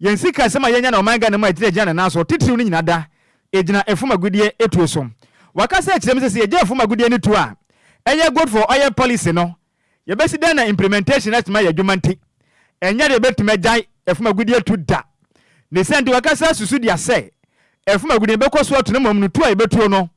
yɛn sikasɛm a yɛnya no ɔman Ghana mu a ɛgyina gyina ne nan so titiriw no nyina da ɛgyina ɛfam agudeɛ tuo so. Wakasa akyerɛ mu sɛ sɛ yɛgya ɛfam agudeɛ no tuo a ɛyɛ gold for oil policy no. Yɛbɛsi dɛn na implementation atumi ayɛ adwuma nti, ɛnyɛ deɛ yɛbɛtumi agyae ɛfam agudeɛ tu da. Ne saa nti wɔakasa asusu dea sɛ ɛfam agudeɛ no bɛkɔ so atu na mmom no tu a yɛbɛtuo no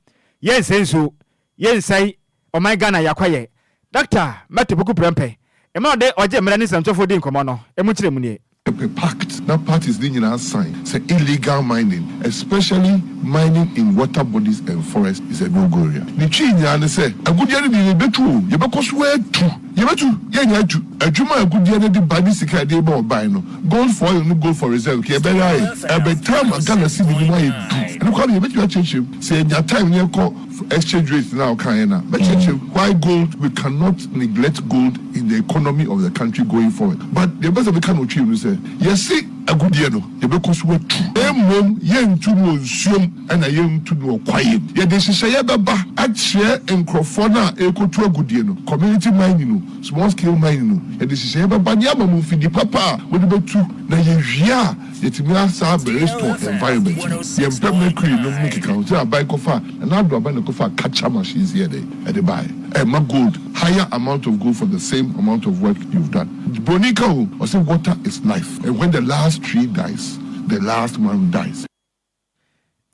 yɛnsɛe nsuo, yɛnsɛe ɔman Ghana yɛakɔyɛ. Dɔkta Matthew Poku Prempeh, mmerɛ a ɔde ɔgye mmerɛ ne nsɛmtwerɛfoɔ dii nkɔmmɔ no, ɛmu nkyerɛmu nie. Yɛpɛ pact na parties no nyinaa sign sɛ illegal mining especially mining in water bodies and forest is a no go area. Ne twi nyinaa ne sɛ agudeɛ no deɛ yɛbɛtu o, yɛbɛkɔ so atu, yɛbɛtu, yɛnnya atu. Adwuma a agudeɛ no de ba ne sika a ɛde reba ɔban no, gold for oil ne gold for reserve nka yɛbɛyɛ ayɛ. Ɛbɛ time a Ghana cedi no mu ayɛ du. Ɛno koraa no yɛbɛtumi akyerɛkyerɛ mu sɛ yɛnya time na yɛkɔ Exchange rate no a ɔkaeɛ no a, mɛkyerɛkyerɛ mu why gold, we cannot neglect gold in the economy of the country going forward. But deɛ mepɛ sɛ meka no wɔ Twi mu ne sɛ, yɛse agudeɛ no yɛbɛkɔ so atu, mmom yɛntu no wɔ nsuom ɛna yɛntu no wɔ kwaeɛ mu. Yɛde nhyehyɛeɛ bɛba akyerɛ nkorɔfoɔ no a ɛrekɔtu agudeɛ no, community mining o, small scale mining o, yɛde nhyehyɛeɛ bɛba ne ama mo mfidie papa a mode bɛtu na yɛwie a, Yɛtumi asan abɛ restore environment no. Yɛmpɛ mercury nom ne keka ho nti na aban kɔfa Nana Addo aban na ɛkɔfaa catcher machines yɛɛ dɛn ɛde baeɛ. Ɛma gold higher amount of gold for the same amount of work you've done. Broni ka o, ɔse water is life and when the last tree dies, the last man dies.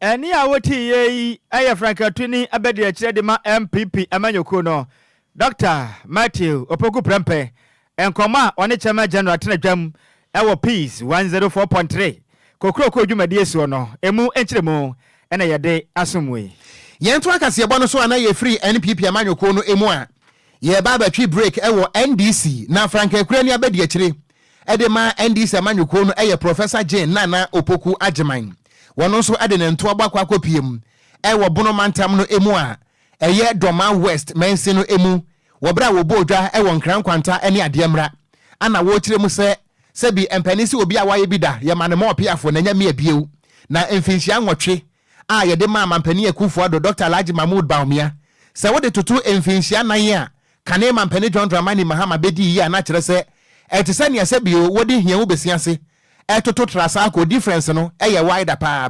Ɛnne a wotiiɛ yi yɛ frankatuni abadiakyire de ma NPP amanyɔkuo no, Dɔkta Matthew Opoku Prempeh. Nkɔmmɔ a ɔne Chairman General tena dwam wɔ Peace 104.3 Kokroko dwumadie soɔ no, ɛmu nkyerɛmu na yɛde asom wo yi. Yɛntoa kaseɛbɔ no so a na yɛfiri NPP amanyɔkuo no mu a yɛreba abɛtwe break wɔ NDC na frankakurani abadiakyire de ma NDC amanyɔkuo no yɛ Professor Jane Nana Opoku Agyemang. Wɔno nso de ne ntoabɔ akɔ akɔpue mu wɔ Bono mantam no mu a ɛyɛ Dormaa West mansin no mu wɔ berɛ a wɔbɔɔ dwa wɔ Nkran Nkwanta ne Adeɛ Mmra ana wɔrekyerɛ mu sɛ sɛbi mpanin sɛ obi a wayɛ bi da yɛma no ma ɔpeafoɔ na ɛnyɛ mmea bio na mfinhyia nwɔtwe a yɛde maa Mampanin Akuffo Addo Dr. Alhaji Mahmood Bawumia sɛ wode toto mfinhyia nan a Kane Mampanin John Dramani Mahama bɛdii yie a na kyerɛ sɛ ɛte sɛ nea sɛ bio wode hiawu bɛsi ase ɛtoto Trasaco difference no yɛ wider paa.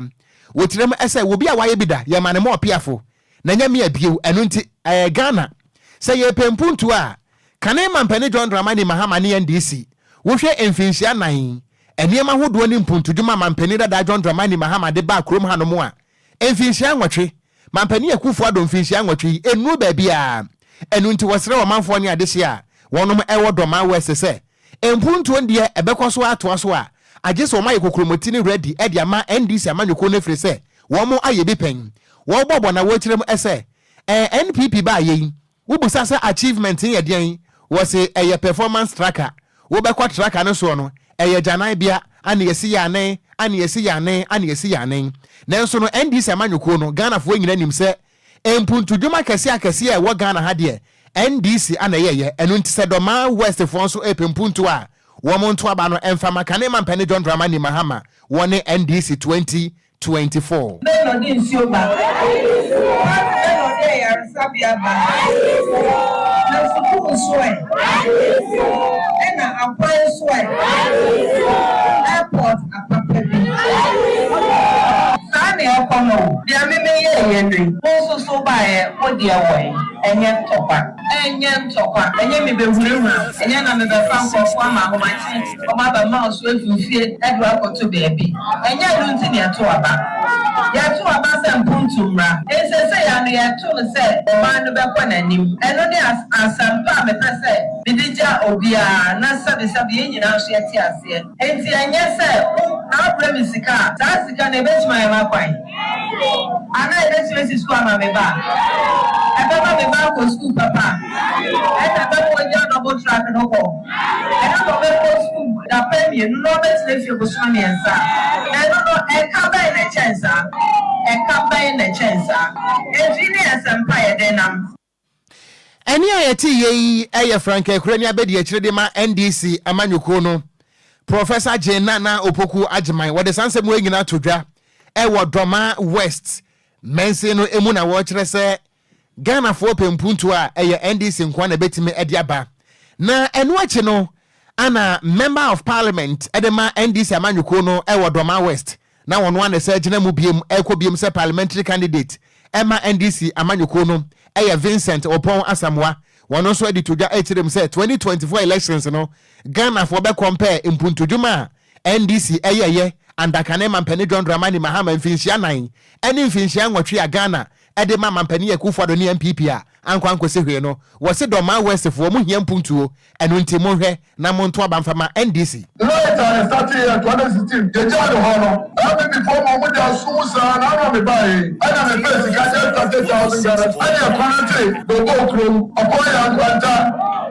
Wɔ tirim sɛ wobi a wayɛ bi da yɛma no ma ɔpeafo na nyɛ mea bio ɛno nti ɛyɛ Ghana sɛ yɛpɛ mpuntuo a Kane Mampanin John Dramani Mahama ne NDC wohwɛ mfinhyia nan nneɛma hodoɔ ne mpuntudwuma Mampanin dadaa John Dramani Mahama de baa kurom hanom a mfinhyia nwɔtwe Mampanin Akuffo Addo mfinhyia nwɔtwe yi nnuru baabiara. Ɛno nti wɔsrɛ ɔmanfoɔ ne adehyeɛ a wɔnom wɔ Dormaa West sɛ mpuntuo deɛ ɛbɛkɔ so atoa so a agye sɛ wɔn ayɛ kokromoti ne ready de ama NDC amanyɔkuo no ɛfiri sɛ wɔn ayɛ bi pɛn. Wɔbɔbɔ na wɔkyerɛ mu sɛ ɛɛ NPP baayɛ yi Wobisa sɛ achievement no yɛ deɛn? Wɔse ɛyɛ performance tracker. Wobɛkɔ tracker no soɔ no, ɛyɛ agyananbea, ana yɛsi yɛ anen, ana yɛsi yɛ anen, ana yɛsi yɛ anen. Nanso no NDC amanyɔkuo no, Ghanafoɔ nyina nim sɛ mpuntudwuma kɛseɛ akɛseɛ a ɛwɔ Ghana ha deɛ, NDC ana ɛyɛeɛ. Ɛno nti sɛ Dormaa West foɔ nso repɛ mpuntuo a, wɔn nto aba no mfa ma kane mampanin John Dramani Mahama, wɔne NDC 20 24. Bɛn na ɔde nsuo ba? Party bɛn na ɔde ayaresabea ba? Na sukuu nso ɛ? Ɛna akwan nso ɛ? Airport apapa bi. Saa na ɛkɔ no o. Deɛ me meyɛeɛ no yi, wo nso so wobaeɛ, wo deɛ wɔ he? Ɛnyɛ ntɔkwa. Ɛnyɛ ntɔkwa. Ɛnyɛ mebɛhurahura wo. Ɛnyɛ na mebɛfa nkurɔfoɔ ama ahomakye. Wɔabɛma wo so afi wo fie de wo akɔto baabi. Ɛnyɛ ɛno nti na yɛto aba. Yɛto aba sɛ mpontu mmra. Enti seesei ara no yɛto no sɛ ɔman no bɛkɔ n'anim. Ɛno ne asɛmpa a mepɛ sɛ mede gya obiara na sɛbesɛbe yɛn nyinaa nso yɛte aseɛ. Enti ɛnyɛ sɛ wo na wobrɛ me sika a, saa sika no ɛbɛtumi ayɛ m'akwan? Anaa ɛbɛtumi asi sukuu ama me ba? Ɛbɛma me ba akɔ sukuu papa? Ɛna ɛbɛma wagya double track no kɔ? Ɛno na ɔbɛkɔ sukuu dapɛn mmienu na ɔbɛtena fie bosome mmiɛnsa? Na ɛno no, ɛka bɛn na ɛkyɛn saa? Ɛka bɛn na ɛkyɛn saa? Enti ne asɛmpa a yɛde nam. Ɛnne a yɛteeɛ yi yɛ Frank Akurani abadiakyire de ma NDC amanyɔkuo no, Professor Jane Nana Opoku Agyemang. Wɔde saa nsɛm wei nyinaa to dwa wɔ Dormaa West mansin no mu na wɔrekyerɛ sɛ Ghanafoɔ pɛ mpuntuo a ɛyɛ NDC nkoa na ɛbɛtumi de aba. Na ɛno akyi no ana Member of Parliament de ma NDC amanyɔkuo no wɔ Dormaa West na ɔno ara na ɛsan gyina mu biom rekɔ biom sɛ parliamentary candidate ma NDC amanyɔkuo no yɛ Vincent Oppong Asamoah. Wɔn nso de to dwa kyerɛ mu sɛ 2024 elections no, Ghanafoɔ bɛ compare mpuntudwuma a NDC yɛeɛ under kane mampanin John Dramani Mahama mfinhyia nan ne mfinhyia nwɔtwe a Ghana de ma mampanin Akufo Addo ne NPP a ankɔ ankɔsi hwee no. Wɔse Dormaa West foɔ mo hia mpuntuo, ɛno nti monhwɛ na monto aba mfa ma NDC. Light a yɛstartee yɛ 2016 yɛgyaa no hɔ no, NPP foɔ ma ɔmo gyaa sum mu saa na ano a mebaeɛ yi ɛna mepɛɛ sika just 30,000 Ghana ɛne ɛkɔnɛte Bobo kurom, Ɔpɔn yɛ Nkwanta,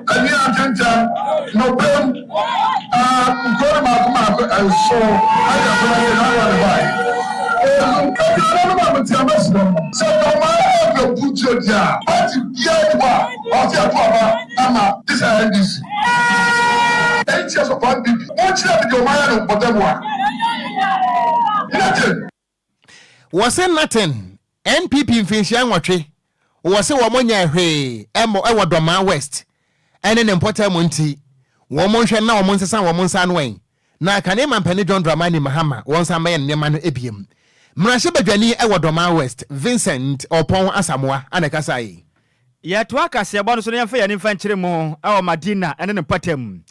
Ani Antentam, Nopem, ah, nkuro no maako maako nson ɛna ɛkɔnɛte na ano a mebaeɛ yi. Ɛnso ɛti ɛnanom a mete a mɛsrɛ mo sɛ dɔmaa ɛpɛ mpuntuo deɛ a party biara nni hɔ a ɔse ɛto aba ama gye sɛ NDC. Eight years of NPP monkyerɛ me deɛ ɔmo ayɛ no mpɔtam a. Nothing. Wɔse nothing, NPP mfinhyia nwɔtwe wɔse wɔn nyɛɛ hwee ɛmɔ ɛwɔ Dɔmaa West ɛne ne mpɔtam nti wɔn nhwɛ na wɔn nsesa wɔn nsa ano ɛn na kane mampanin John Dramani Mahama wɔn nsa mmɛyɛ nneɛma no ebiem. Mmarahyɛbadwani ɛwɔ Dɔmaa West Vincent Ɔpɔn Asamoah ana ɛkasaeɛ yi. Yɛtoa kaseɛbɔ no so na yɛmfa yɛn ani mfa nkyere mu wɔ Madina ne ne mpɔtam.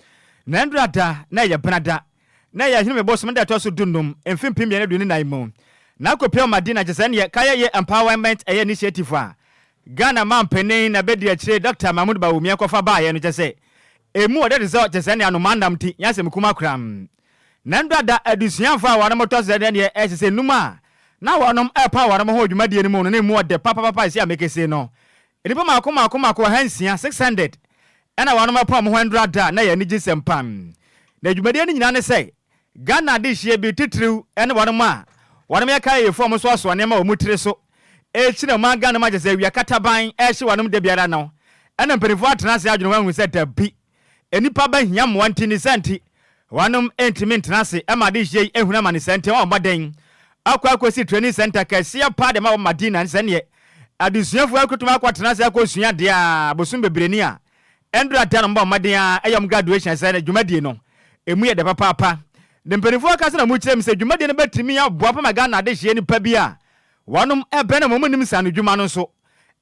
Na nnora da, na ɛyɛ Benada, na ɛyɛ Ahinime bosome da ɛtɔ so dunnum, mfe 2024 mu. Na akɔpia wɔ Madina kyerɛ sɛ ɛneɛ Kayɛyɛ Empowerment ɛyɛ initiative a Ghana manpanin na bɛdi akyire Dɔkta Mahmood Bawumia kɔfa baeɛ no kyerɛ sɛ ɛmu ɔdɛ te sɛ kyerɛ sɛ ɛneɛ anomaa nam nti nyɛ asɛm kumaa koraa. Na nnora da adesuafo a wɔnom tɔ so sɛ ɛneɛ ɛsɛ sɛ nnum a na wɔnom repaw wɔnom ho wɔ dwumadie no mu no na emu ɔdɛ papapapa ɛsi a mekese no nnipa mako mako mako 600, 600, ɛna wɔnom ɛpaw wɔn ho nnora da na ɛyɛ anigyesɛm pa. Na dwumadie no nyinaa ne sɛ Ghana adehyeɛ bi titiriw ne wɔnom a wɔnom yɛ kaayɛfoɔ a wɔsoasoa nneɛma wɔ wɔn tiri so rekyini ɔman Ghana mu akyɛ sɛ awia kataban rehye wɔnom da biara no ɛna mpaninfoɔ atena ase adwene ho ahunu sɛ dabi Nnipa bɛhia mmoa nti ne saa nti wɔnom ntumi ntena ase ma adehyeɛ yi ahunu amane saa nti wɔabɔ mmɔden akɔ akɔsi training center kɛseɛ paa de ma wɔ Madina ne sɛdeɛ adesuafoɔ akɔtumi akɔtena ase akɔsua adeɛ a bosom bebree ni a ɛndura da no wɔbɔ mmɔden a ɛyɛ wɔn graduation sɛ dwumadie no ɛmu yɛ dɛ papaapa ne mpanimfoɔ akasa na wɔkyerɛ mu sɛ dwumadie no bɛtumi aboa pa ma Ghana adehyeɛ nipa bi a wɔnom ɛbɛn na wɔn nim nsaano dwuma no nso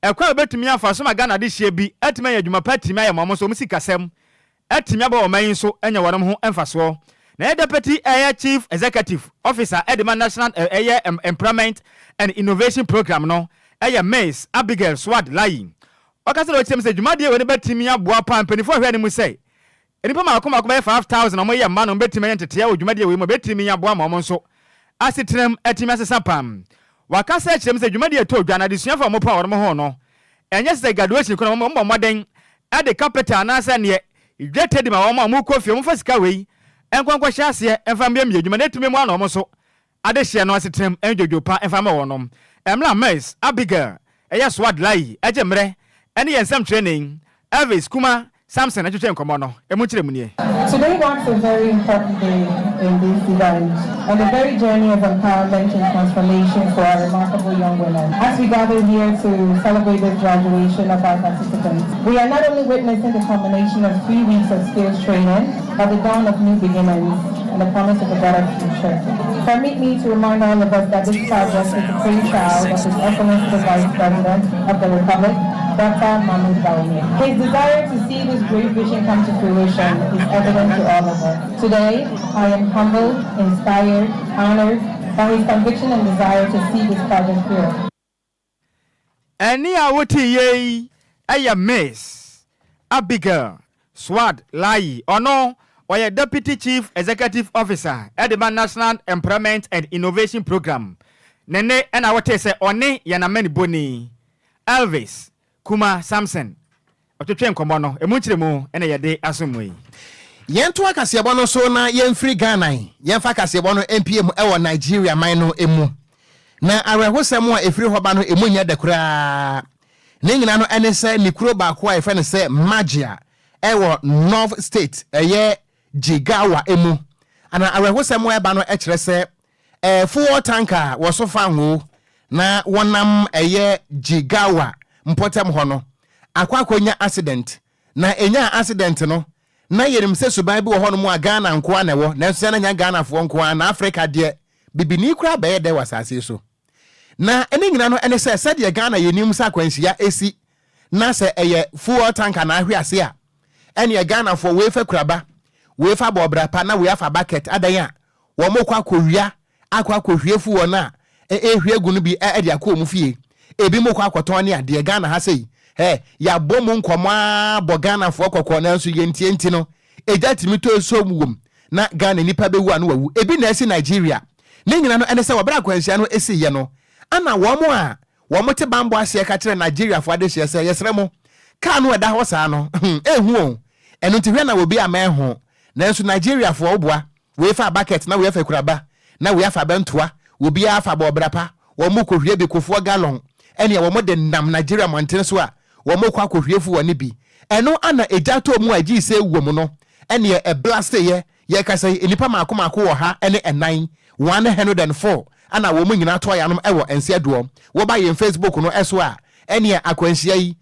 Ɛkwan a wɔbɛtumi afa so ma Ghana adehyeɛ bi atumi anya adwuma pa atumi ayɛ ma wɔn nso wɔn sikasɛm atumi abɔ wɔn man yi nso anya wɔn ho mfasoɔ. Na ɛyɛ Deputy ɛyɛ Chief Executive Officer de ma National ɛyɛ Employment and Innovation Programme no ɛyɛ Miss Abigail Swad Layi. Ɔkasa na ɔkyerɛ mu sɛ dwumadie wei no bɛtumi aboa paa mpaninfoɔ hwɛ no mu sɛ Nnipa mmaako mmaako bɛyɛ 5,000 a wɔyɛ mma no betumi anya nteteɛ wɔ dwumadie wei mu a ebetumi aboa ma wɔn nso asetenam atumi asesa pam. Wɔakasa akyerɛ mu sɛ dwumadie a ɛtɔ dwa no adesuafo a wɔpaw wɔn ho no ɛnyɛ sɛ graduation ko na wɔbɔ mmɔden de capital anaasɛ neɛ dwetɛ di ma wɔn a wɔkɔ fie wɔmfa sika wei nkɔ nkɔhyɛ aseɛ mfa mmiamia adwuma na etumi mmoa na wɔn nso adehyeɛ no asetenam ndwodwo pa mfa mma wɔnom. Ɛmmerɛ a Miss Abigail yɛ Swad Lai gye mmerɛ ne yɛn nsɛmtwerɛni Elvis Kuma Samson twetwe nkɔmmɔ no, emu nkyerɛmu nie. Today marks a very important day in this event and the very journey of empowerment and transformation for our remarkable young women. As we gather here to celebrate this graduation of our participants, we are not only witnessing the culmination of three weeks of skills training, but the dawn of new beginnings and the promise of a better future. Permit me to remind all of us that this project is the brainchild of His Excellency the Vice President of the Republic, Dr. Mahmoud Bawumia. His desire to see this great vision come to fruition is evident to all of us. Today, I am humbled, inspired, honored by his conviction and desire to see this project through. Ɛnne a woteeɛ yi yɛ Miss Abigail Swad Layi, ɔno ɔyɛ Deputy Chief Executive Officer de ma National Employment and Innovation Programme. Ne nne na wotee sɛ ɔne yɛn amanibɔni Elvis Kuma Samson ɔtwetwe nkɔmmɔ no, emu nkyerɛmu na yɛde asom mo yi. Yɛntoa kaseɛbɔ no so na yɛmfiri Ghana yi, yɛmfa kaseɛbɔ no mpue mu wɔ Nigeria man no mu. Na awerɛhosɛm a ɛfiri hɔ ba no, ɛmu nyɛ dɛ koraa. Ne nyinaa no ɛne sɛ ne kuro baako a yɛfrɛ no sɛ Magia ɛwɔ North State, ɛyɛ Jigawa mu. Ana awerɛhosɛm a ɛba no kyerɛ sɛ ɛɛ fuel tanker a wɔso fa ngo na wɔnam ɛyɛ Jigawa mpɔtam hɔ no akɔ akɔnya accident. Na ɛnyaa accident no, na yɛnim sɛ suban bi wɔ hɔnom a Ghana nko ara na ɛwɔ, nanso sɛ na nya Ghanafoɔ nko ara, na Africa deɛ, bibini koraa bɛyɛ dɛ wɔ asase yi so. Na ne nyinaa no ɛne sɛ sɛdeɛ Ghana yɛnim sɛ akwanhyia ɛsi. na sɛ ɛyɛ fuel tanker na ahwe ase a, ɛneɛ Ghanafoɔ wei fa kuraba, wei fa bɔɔbra pa na wei afa bucket adan a wɔn kɔ akɔwia akɔ akɔhwie fuel no a ɛrehwie agu no bi de akɔ wɔn fie. Ebi mo kɔ akɔtɔn ne adeɛ. Ghana ha sei, hɛ, yɛabɔ mu nkɔmmɔ ara bɔ Ghanafoɔ kɔkɔ nanso yɛntie nti no, egya tumi tɔ nsuo wom na Ghana nipa bɛwu a na wawu. Ebi na asi Nigeria. Ne nyina no ɛne sɛ wɔ berɛ akwanhyia no siiɛ no, ana wɔn a wɔte banbɔ aseɛ ka kyerɛɛ Nigeriafoɔ adehyeɛ sɛ, Yɛsrɛ mo, kaa no a ɛda hɔ saa no, hmm, ɛnhu o, ɛno nti hwɛ na obi amma ɛho. Nanso Nigeriafoɔ, woboa, wei faa bucket na wei afa kuraba, na wei afa abɛntoa, obiara afa bɔɔbra pa, wɔn rekɔhwie bi kofoɔ gallon, ɛnneɛ wɔn de nam Nigeria mmɔntene so a wɔrekɔ akɔhwie fuel no bi. Ɛno ana egya tɔɔ mu a gyii sɛ wom no, ɛnneɛ ɛblasteeɛ Yɛrekasa yi, nnipa mmaako mmaako 104, 104, na wɔn nyinaa toa yɛn anom wɔ nseɛ doɔ. Woba yɛn Facebook no so a, ɛneɛ akwanhyia yi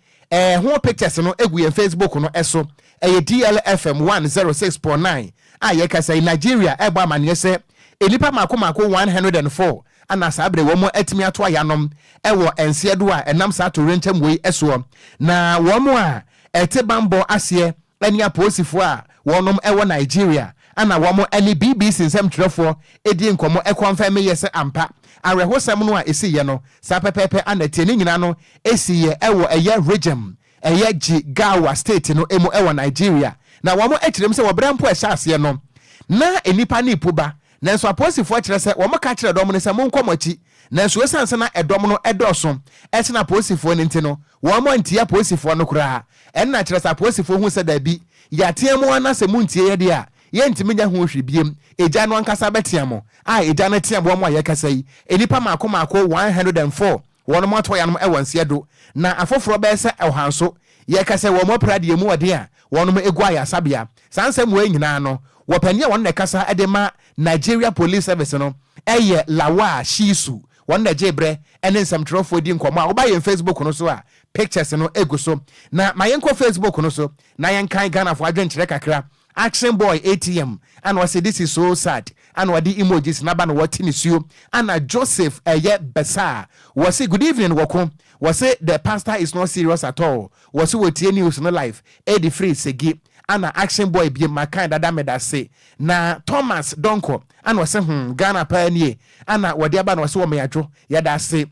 ho pictures no gu yɛn Facebook no so. Ɛyɛ DLFM 106.9 a yɛrekasa yi, Nigeria ɛrebɔ amaneɛ sɛ nnipa mmaako mmaako 104 na saa berɛ wɔn atumi atoa yɛn anom wɔ nseɛ doɔ a ɛnam saa towerɛnkyɛm wei soɔ. Na wɔn a ɛte banbɔ aseɛ ne apolisifoɔ a wɔnom wɔ Nigeria na wɔn ne BBC nsɛmtwerɛfoɔ dii nkɔmmɔ kɔnfɛmeyɛ sɛ ampa awerɛhosɛm no a ɛsiiɛ no saa pɛpɛɛpɛ ana ɛteɛ. Ne nyinaa no ɛsiiɛ wɔ ɛyɛ region ɛyɛ Jigawa state no mu wɔ Nigeria na wɔn kyerɛ mu sɛ wɔ berɛ mpo a ɛhyɛ aseɛ no na nnipa no repu ba nanso apolisifoɔ kyerɛ sɛ wɔn ka kyerɛ dɔm no sɛ monkɔ mo akyi nanso ɛsiane sɛ na ɛdɔm no dɔɔso sene apolisifoɔ no nti no wɔn antie apolisifoɔ no koraa. Ɛnna kyerɛ sɛ apolisifoɔ hu sɛ dabi, yɛatea mo ara na sɛ montie yɛ deɛ a, yɛntumi nyɛ ho hwee biom. Egya no ankasa bɛtea mo. A egya no tea wɔn a yɛrekasa yi, nnipa mmaako mmaako 104 wɔnom atɔ yanom wɔ nseɛ do, na afoforɔ bɛyɛ sɛ ɔha nso, yɛreka sɛ wɔn apira deɛ emu ɔden a wɔnom gu ayaresabea. Saa nsɛm wei nyinaa no, wɔ panin a wɔn na ɛkasa de ma Nigeria Police Service no yɛ Lawal Shiisu. Wɔn na ɛgyee berɛ ne nsɛmtwerɛfoɔ di nkɔmmɔ a woba yɛn Facebook no so a, Pictures no gu so. Na ma yɛnkɔ Facebook no so na yɛnkan Ghanafoɔ adwenkyerɛ kakra. Action boy ATM ana ɔse this is so sad ana ɔde emojis no aba na wɔte nisuo ana Joseph ɛyɛ Bɛsaa wɔse good evening wɔko wɔse the pastor is not serious at all wɔse wɔtie news no live ɛdi firi Segi ana action boy biem makan dada medase na Thomas Donkor ana ɔse hmm Ghana paa nie ana wɔde aba na ɔse wɔmeadwo yɛdase.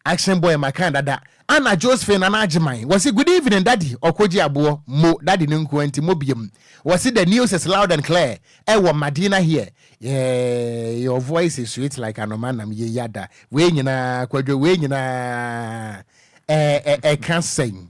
Action boy makan dada. Anna Josephine Nana Agyeman wɔse good evening daddy ɔkɔgye aboɔ mo daddy no nkoa nti mo biom wɔse the news is loud and clear ɛwɔ Madina here yeah, your voice is sweet like anoma nam ye yada wei nyinaa kwadwo wei nyinaa ɛka sɛn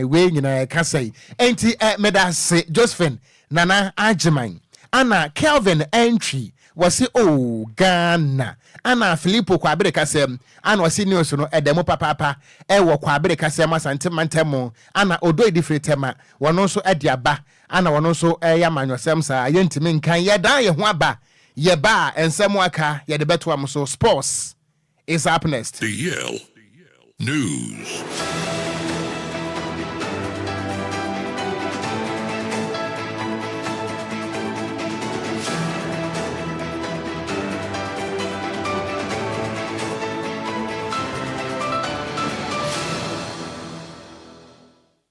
wei nyinaa ɛka sɛn enti meda se Josephine Nana Agyeman ana Kelvin Antwi wɔse oh Ghana ana Filippo Kwabere kasɛm ana ɔse news no ɛda mu papaapa ɛwɔ Kwabere kasɛm Asante mantam ana Odo Edifiri Tema wɔno nso ɛde aba ana wɔno nso ɛyɛ amanyɔsɛm saa yɛntumi nkan yɛdan yɛn ho aba yɛba a nsɛm aka yɛde bɛtoa mo so sports is up next. DL News.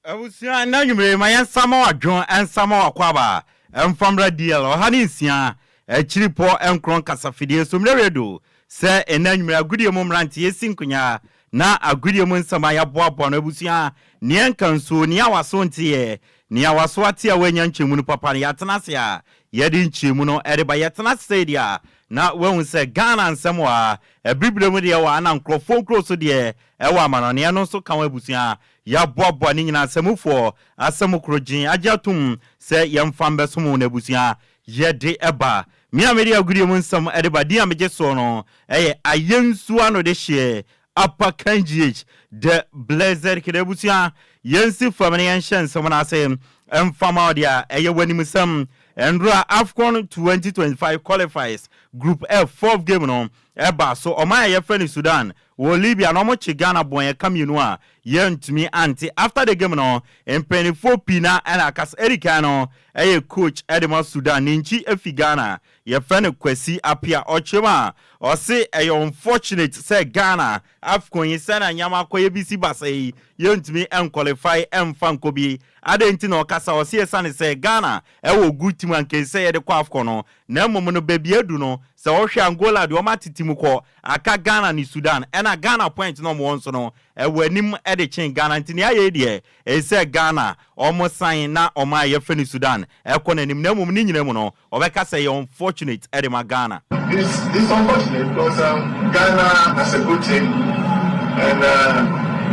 Abusua, nnɛ anwummere yi, ma yɛnsa ma wadwo, nsa ma w'akwaaba, mfa mmra DL 106 akyiripɔ nkorɔn kasafidie so mmerɛ redu sɛ nnɛ anwummere agodie mu mmeranteɛ si nkonyaa na agodie mu nsɛm a yɛaboaboa no abusua, nea nka nsuo, nea w'aso nteɛ, nea w'aso ate a woannya nkyɛmu no papa no, yɛatena ase a yɛde nkyɛmu no reba. Yɛtena ase sei deɛ a, na woahu sɛ Ghana nsɛm wɔ ha, Abibire mu deɛ wɔ ha, na nkorɔfoɔ nkuro so deɛ ɛwɔ amanɔne, ɛno nso ka ho abusua. Yɛaboaboa ne nyinaa asamufoɔ asɛm koro gyen agye atom sɛ yɛmfa mbɛsom wɔn abusua. Yɛde ba. Me a mede agodie mu nsɛm de ba, din a megye soɔ no yɛ Ayensu ano de hyeɛ Upper Kangh The Blessed Kid. Abusua, yɛnsi fam na yɛnhyɛ nsɛm no ase mfa ma wo deɛ a ɛyɛ w'animsɛm. Nnora AFCON 2025 qualifiers Group F fourth game no ɛbaa so. Ɔman a yɛfrɛ no Sudan. Wɔ Libya no ɔmo kye Ghana bɔn ɛka mmienu a yɛntumi ante. After the game no, mpanimfoɔ pii na ɛna akasa. Edi kan no ɛyɛ coach ɛde ma Sudan ne nkyi efi Ghana, yɛfrɛ no Kwesi Appiah. Ɔkyerɛ mu a, ɔse ɛyɛ unfortunate sɛ Ghana AFCON yi, sɛnea nneɛma akɔyɛ bi si basa yi, yɛntumi nqualify ɛmfa nkɔ bi. Adɛn nti na ɔkasa? Ɔse ɛsiane sɛ Ghana ɛwɔ good team a nkɛse sɛ yɛde kɔ AFCON no, na mmom no baabi adu no, sɛ wɔhwɛ Angola deɛ, ɔma tete mu kɔ aka Ghana ne Sudan, ɛna Ghana point na ɔmo wɔ nso no ɛwɔ anim ɛde kyɛn Ghana. Nti nea ayɛ yi deɛ, ɛsɛ Ghana ɔmo san na ɔmo a yɛfrɛ no Sudan ɛkɔ n'anim, na mmom ne nyinaa mu no, ɔbɛka sɛ ɛyɛ unfortunate ɛde ma Ghana. It's unfortunate because Ghana has a good team, and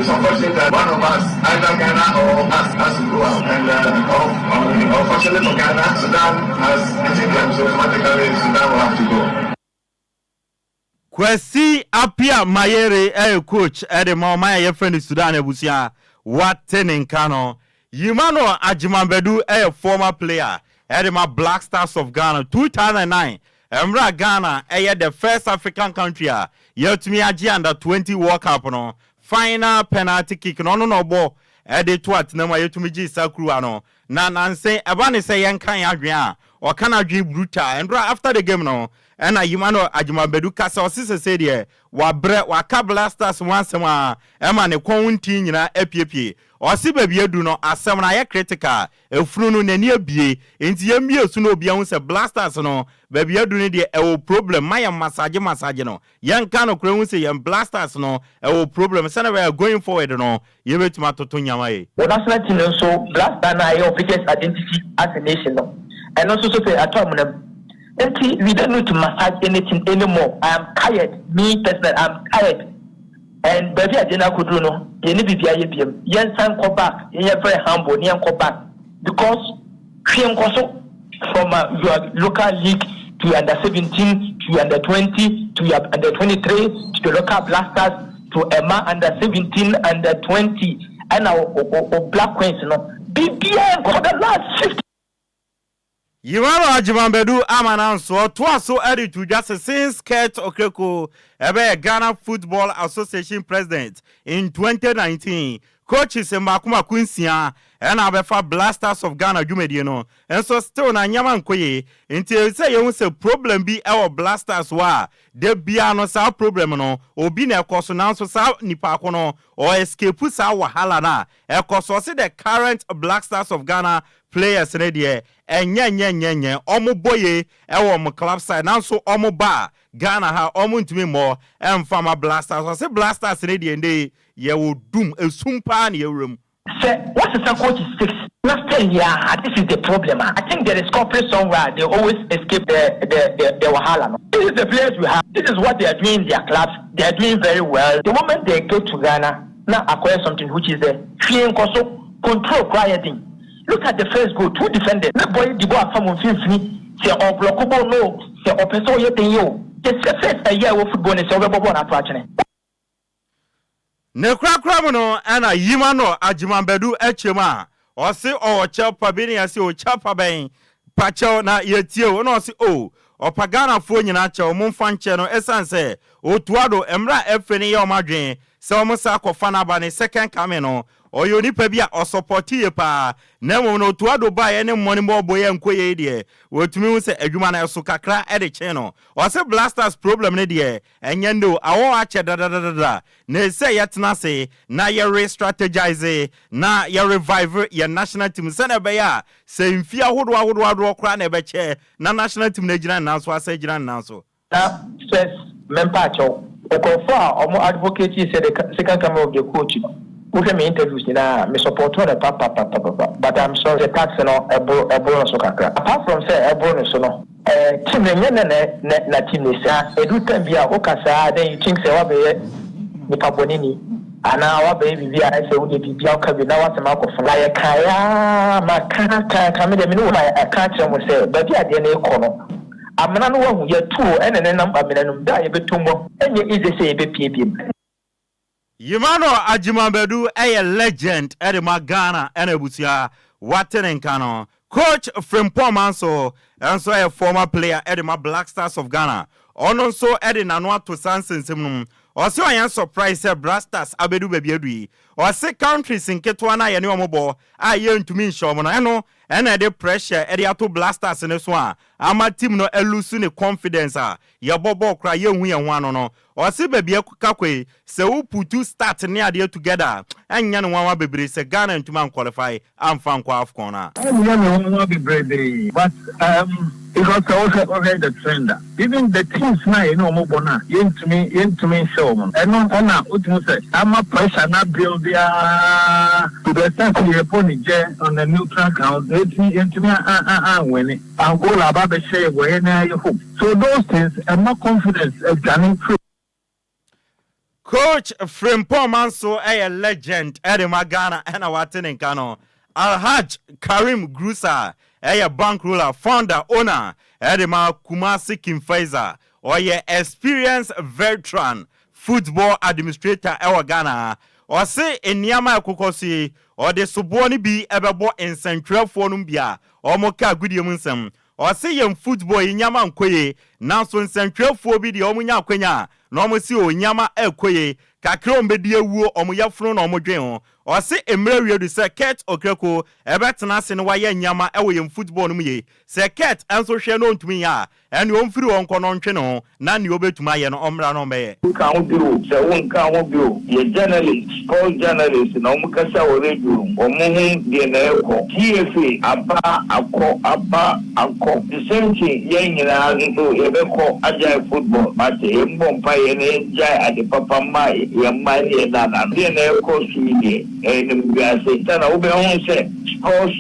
it's unfortunate that one of us, either Ghana or us, has to go out. And unfortunately for Ghana, Sudan has beaten them, so automatically Sudan will have to go. Kwesi Appiah Mayere ɛyɛ coach ɛde ma ɔman a yɛfrɛ no Sudan. Abusua, wate ne nka no. Emmanuel Agyemang-Badu ɛyɛ former player ɛde ma Black Stars of Ghana. 2009 mmerɛ Ghana ɛyɛ the first African country a yɛtumi agye Under 20 World Cup no, final penalty kick no, ɔno na ɔbɔ ɛde to atena mu a yɛtumi gye sa kuruwa no. Na nanse ɛba ne sɛ yɛnka yɛn adwene a, ɔka n'adwene brutal. Ndora after the game no, ɛna Emmanuel Agyemang-Badu kasa. Ɔse sese deɛ wabrɛ, waka Black Stars ho asɛm a ɛma ne kɔn nti nyinaa apiepie. Ɔse baabi adu no, asɛm no ayɛ critical, efunu no n'ani abie, nti yɛmmie so na obi ahu sɛ Black Stars no, baabi adu no deɛ, ɛwɔ problem. Ma yɛn massage massage no, yɛnka no kora hu sɛ yɛn Black Stars no ɛwɔ problem, sɛnɛ bɛyɛ going forward no yɛbɛtumi atoto nyama yi. Wɔ national team no nso, Black Star na ayɛ biggest identity as a nation no, ɛno nso so sɛ atɔ amuna mu. Nti we don't need to massage anything anymore. I am tired. Me personally, I am tired. And baabi a gyina akɔduru no, yɛne biribi ayɛ biam. Yɛnsan kɔ back, yɛnyɛ very humble ne yɛnkɔ back because hwee nkɔ so from your local league to your under 17 to your under 20 to your under 23 to the local Blasters to ɛma under 17, under 20, ɛna o Black Queens no, biribiara nkɔ for the last 50 Emmanuel Agyemang-Badu ama na nso ɔtoa so de to dwa sɛ since Kurt Okraku ɛbɛyɛ Ghana Football Association president in 2019, coaches mmaako mmaako nsia ɛna abɛfa Black Stars of Ghana dwumadie no, nso still na nneɛma nkɔ yie. Nti sɛ yɛhu sɛ problem bi ɛwɔ Black Stars hɔ a, da bia no saa problem no obi na ɛkɔ so, nanso saa nipa ko no ɔ escape saa wahala no a ɛkɔ so. Ɔse the current Black Stars of Ghana players no deɛ, ɛnyɛ nyɛ nyɛ nyɛ. Ɔmo bɔ yie ɛwɔ ɔmo club side, nanso ɔmo ba Ghana ha, ɔmo ntumi mmɔ ɛmfa ma Black Stars. Ɔse Black Stars no deɛ, nde yɛwɔ dum esum paa na yɛwura mu. Sɛ wɔsesa coach six na still, yeah, this is the problem. I think there is culprit somewhere. They always escape the wahala no. This is the players we have. This is what they are doing in their clubs. They are doing very well. The moment they get to Ghana na acquire something which is the hwee nkɔ so, control koraa yɛ den. Look at the first goal, two defenders ne boy di bɔ afa mu mfimfini sɛ ɔblock ball no, sɛ ɔpɛ sɛ ɔyɛ den yɛ o. The first ɛyɛ ɛwɔ football ne sɛ ɔbɛbɔ bɔɔl ato akyene. Ne korakora mu no, ɛna yima no Agyemang-Badu akyia mu a ɔse ɔwɔ kyɛw pa bi ne yɛse o kyɛw pa bɛn pa kyɛw na yɛtie o, na ɔse o ɔpa Ghanafoɔ nyinaa kyɛw, momfa nkyɛ no, ɛsiane sɛ Otto Addo mmerɛ a ɛfɛ ne yɛ ɔmo adwene sɛ ɔmo sa akɔfa n'aba ne second coming no, ɔyɛ onipa bi a ɔsupport yie paa, na mmom no Otto Addo baeɛ ne mmɔ ne bɔɔbɔ yɛ nkɔ yie deɛ, wɔtumi hu sɛ adwuma no ɛso kakra ɛde kyɛn no. Ɔse Black Stars problem no deɛ, ɛnyɛ no awɔ akyɛ dadadadada, na ɛsɛ yɛtena ase na yɛre strategize na yɛrevive yɛ national team, sɛnɛ ɛbɛyɛ a sɛ mfi ahodoɔ ahodoɔ ahodoɔ koraa na ɛbɛkyɛ na national team no agyina ne nan so, asɛ gyina ne nan so. Na first mempa akyɛw nkurɔfoɔ a ɔmo advocate sɛ the second coming of the coach no, wohwɛ me interviews nyinaa, me support no papapapapa, but I'm sorry, the tax no ɛboro no so kakra. Apart from sɛ ɛboro no so no, team no nyɛ ne na team no sa edu time bi a woka saa, then you think sɛ wabɛyɛ nipa bɔne ni anaa wabɛyɛ biribi a ɛsɛ wode biribi a woka bi na wasɛm akɔ fam. Na yɛkaeɛ a ma ka ka ka me deɛ, me ne wo ma ɛka kyerɛ mo sɛ baabi adeɛ no rekɔ no, amena no wahu yɛtuo ɛna ne nam amena no mu da a yɛbɛtɔ mu, ɛnyɛ easy sɛ yɛbɛpie biem. Emmanuel Agyemang-Badu ɛyɛ legend ɛde ma Ghana, ɛna abusua, wate ne nka no. Coach Frimpong Manso ɛnso ɛyɛ former player ɛde ma Black Stars of Ghana. Ɔno nso ɛde n'ano ato saa nsɛnsɛm no mu. Ɔse ɔnyɛ surprise sɛ Black Stars abɛdu baabi adu yi. Ɔse countries nketewa no a yɛne wɔn bɔ a yɛntumi nhyɛ wɔn no, ɛno na ɛde pressure de ato Black Stars no so a ama team no alose ne confidence a yɛbɔ bɔɔl koraa yɛnhu yɛn ho ano no. Ɔse baabi ɛka kɔ yi, sɛ wo putu start ne adeɛ together a, ɛnyɛ no nwanwa bebree sɛ Ghana antumi anqualify amfa ankɔ Afcon no a. Ɛnyɛ me nwanwa bebrebee but um because sɛ wohwɛ wohwɛ the trend a even the teams no a yɛne wɔn bɔ no a yɛntumi yɛntumi nhyɛ wɔn no ɛno ɛna wotumi hu sɛ ama pressure no abuild ara to the extent sɛ yɛbɔ Niger on a neutral ground na yɛntumi yɛntumi a a anwini Angola aba abɛhyɛ yɛn wɔ yɛn ara yɛ home so those things ɛma confidence adwane firi Coach Frimpong Manso yɛ legend de ma Ghana ɛna wate ne nka no. Alhaj Karim Grusah yɛ bankroller, founder, owner de ma Kumasi King Faisal. Ɔyɛ experienced veteran football administrator wɔ Ghana ha. Ɔse nneɛma a ɛkokɔ so yi, ɔde soboɔ no bi bɛbɔ nsɛntwerɛfoɔ nom bi a wɔka agodie mu nsɛm. Ɔse yɛn football yi nneɛma nkɔ yie nanso nsɛntwerɛfoɔ bi deɛ wɔn nya akwanya a na wɔn se oo nneɛma ɛrekɔ yie kakra wɔn bɛdi awuo wɔn yafunu na wɔn dwen ho. Ɔse mmerɛ awie du sɛ Kurt Okraku ɛbɛtena ase na wayɛ nneɛma ɛwɔ yɛn football no mu yie. Sɛ Kurt nso hwɛ na ɔntumi nyɛ a Ɛnneɛ ɔmfiri hɔ nkɔ na ɔntwe ne ho, na nea ɔbɛtumi ayɛ no, ɔmmra na ɔmmɛyɛ. Wo ka ho bi o, sɛ wo nka ho bi o, yɛ journalist, sports journalist na wɔn kasa wɔ radio no, wɔn hu deɛ na ɛrekɔ. GFA aba akɔ, aba akɔ, the same thing, yɛn nyinaa nso so yɛbɛkɔ agyae football, mate, yɛn bɔ mpaeɛ na yɛn gyae ade papa mma yɛn mma ne yɛn nananom. Deɛ na ɛrekɔ so yi deɛ, ɛyɛ animguase, sɛ na wobɛhu sɛ sports.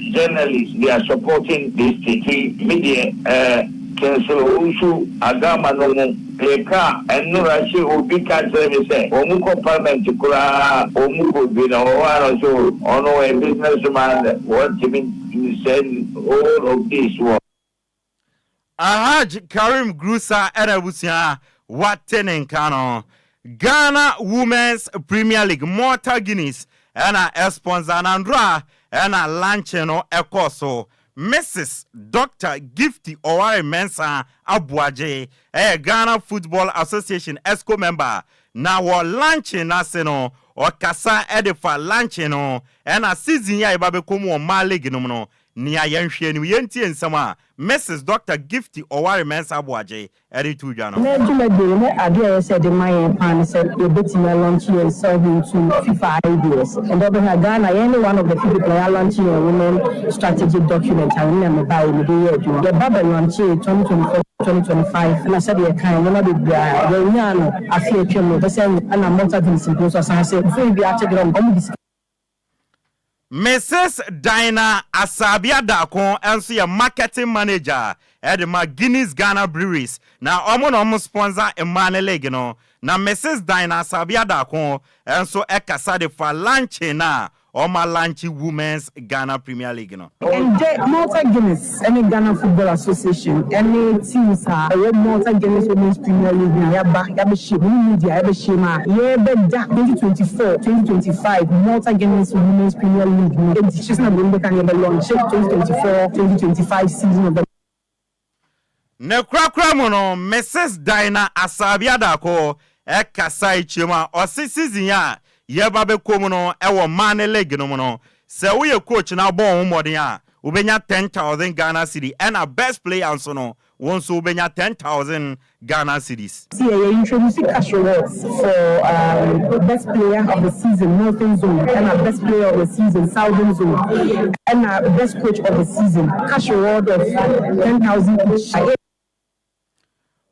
Journalist they are supporting this thing nti me deɛ eh Kingsley Owusu Agama no mu meka nnora se obi ka kyerɛ me sɛ wɔn kɔ parliament koraa wɔn kɔ bi na wɔ hɔ a na ɔse oh ɔno ɔyɛ business man wɔntumi nsɛn all of this wɔ. Alhaj Karim Grusah na abusua a wate ne nka no. Ghana Women's Premier League, Malta Guinness na ɛsponsor na ndora na luncheon no ɛkɔɔ so. Mrs Doctor Gifty Oware Mensah Aboagye ɛyɛ Ghana Football Association Exco member na wɔ luncheon no ase no ɔkasa de fa luncheon no ɛna season yi a yɛba bɛkɔ mu wɔ mmaa league no mu no Nea yɛnhwɛ anim, Yɛntie nsɛm a Mrs. Dɔkta Gifty Oware Mensah Aboagye de too dwa no. Nnɛ dwumadie yi, ne adeɛ a ɛyɛ sɛ ɛde ma yɛn paa ne sɛ yɛbɛtumi alɔnkye yɛn self into FIFA ideas. Ɛndɛ wobɛhwɛ a Ghana yɛn ne one of the few people a yɛalɔnkye yɛn women strategic document a ɛno na mebaeɛ mede yɛ adwuma. Yɛba bɛlɔnkyee 2024, 2025 na sɛdeɛ yɛkaeɛ nneɛma bebree a yɛnyaa no afe a atwam no yɛbɛsan anya ɛna Malta Guinness mpo nso asan sɛ before bi akyɛ deɛ wɔde sika Mrs. Dinah Asabea Darko nso yɛ Marketing Manager de ma Guinness Ghana Breweries, na wɔn na wɔn sponsor mmaa no league no. Na Mrs. Dinah Asabea Darko nso kasa de fa launching no a wɔn alankye Women's Ghana Premier League no. Ɛndɛ, Malta Guinness ne Ghana Football Association ne teams a ɛwɔ Malta Guinness Women's Premier League no a yɛaba yɛabɛhyia mu ne media yɛabɛhyia mu a yɛrebɛda 2024, 2025 Malta Guinness Women's Premier League no adi. Kyerɛ sɛ na deɛ mobɛka no yɛbɛ launche 2024, 2025 season of the. Ne korakora mu no, Mrs. Dinah Asabea Darko kasae kyerɛ mu a ɔse season yi a yɛreba bɛkɔ mu no wɔ mmaa ne league no mu no, sɛ woyɛ coach na wobɔ wo ho mmɔden a, wobɛnya 10,000 Ghana cedi ɛna best player nso no, wo nso wobɛnya 10,000 Ghana cedis. Sɛ yɛ introduce cash rewards for um best player of the season Northern zone ɛna best player of the season Southern zone ɛna best coach of the season cash reward of 10,000 each.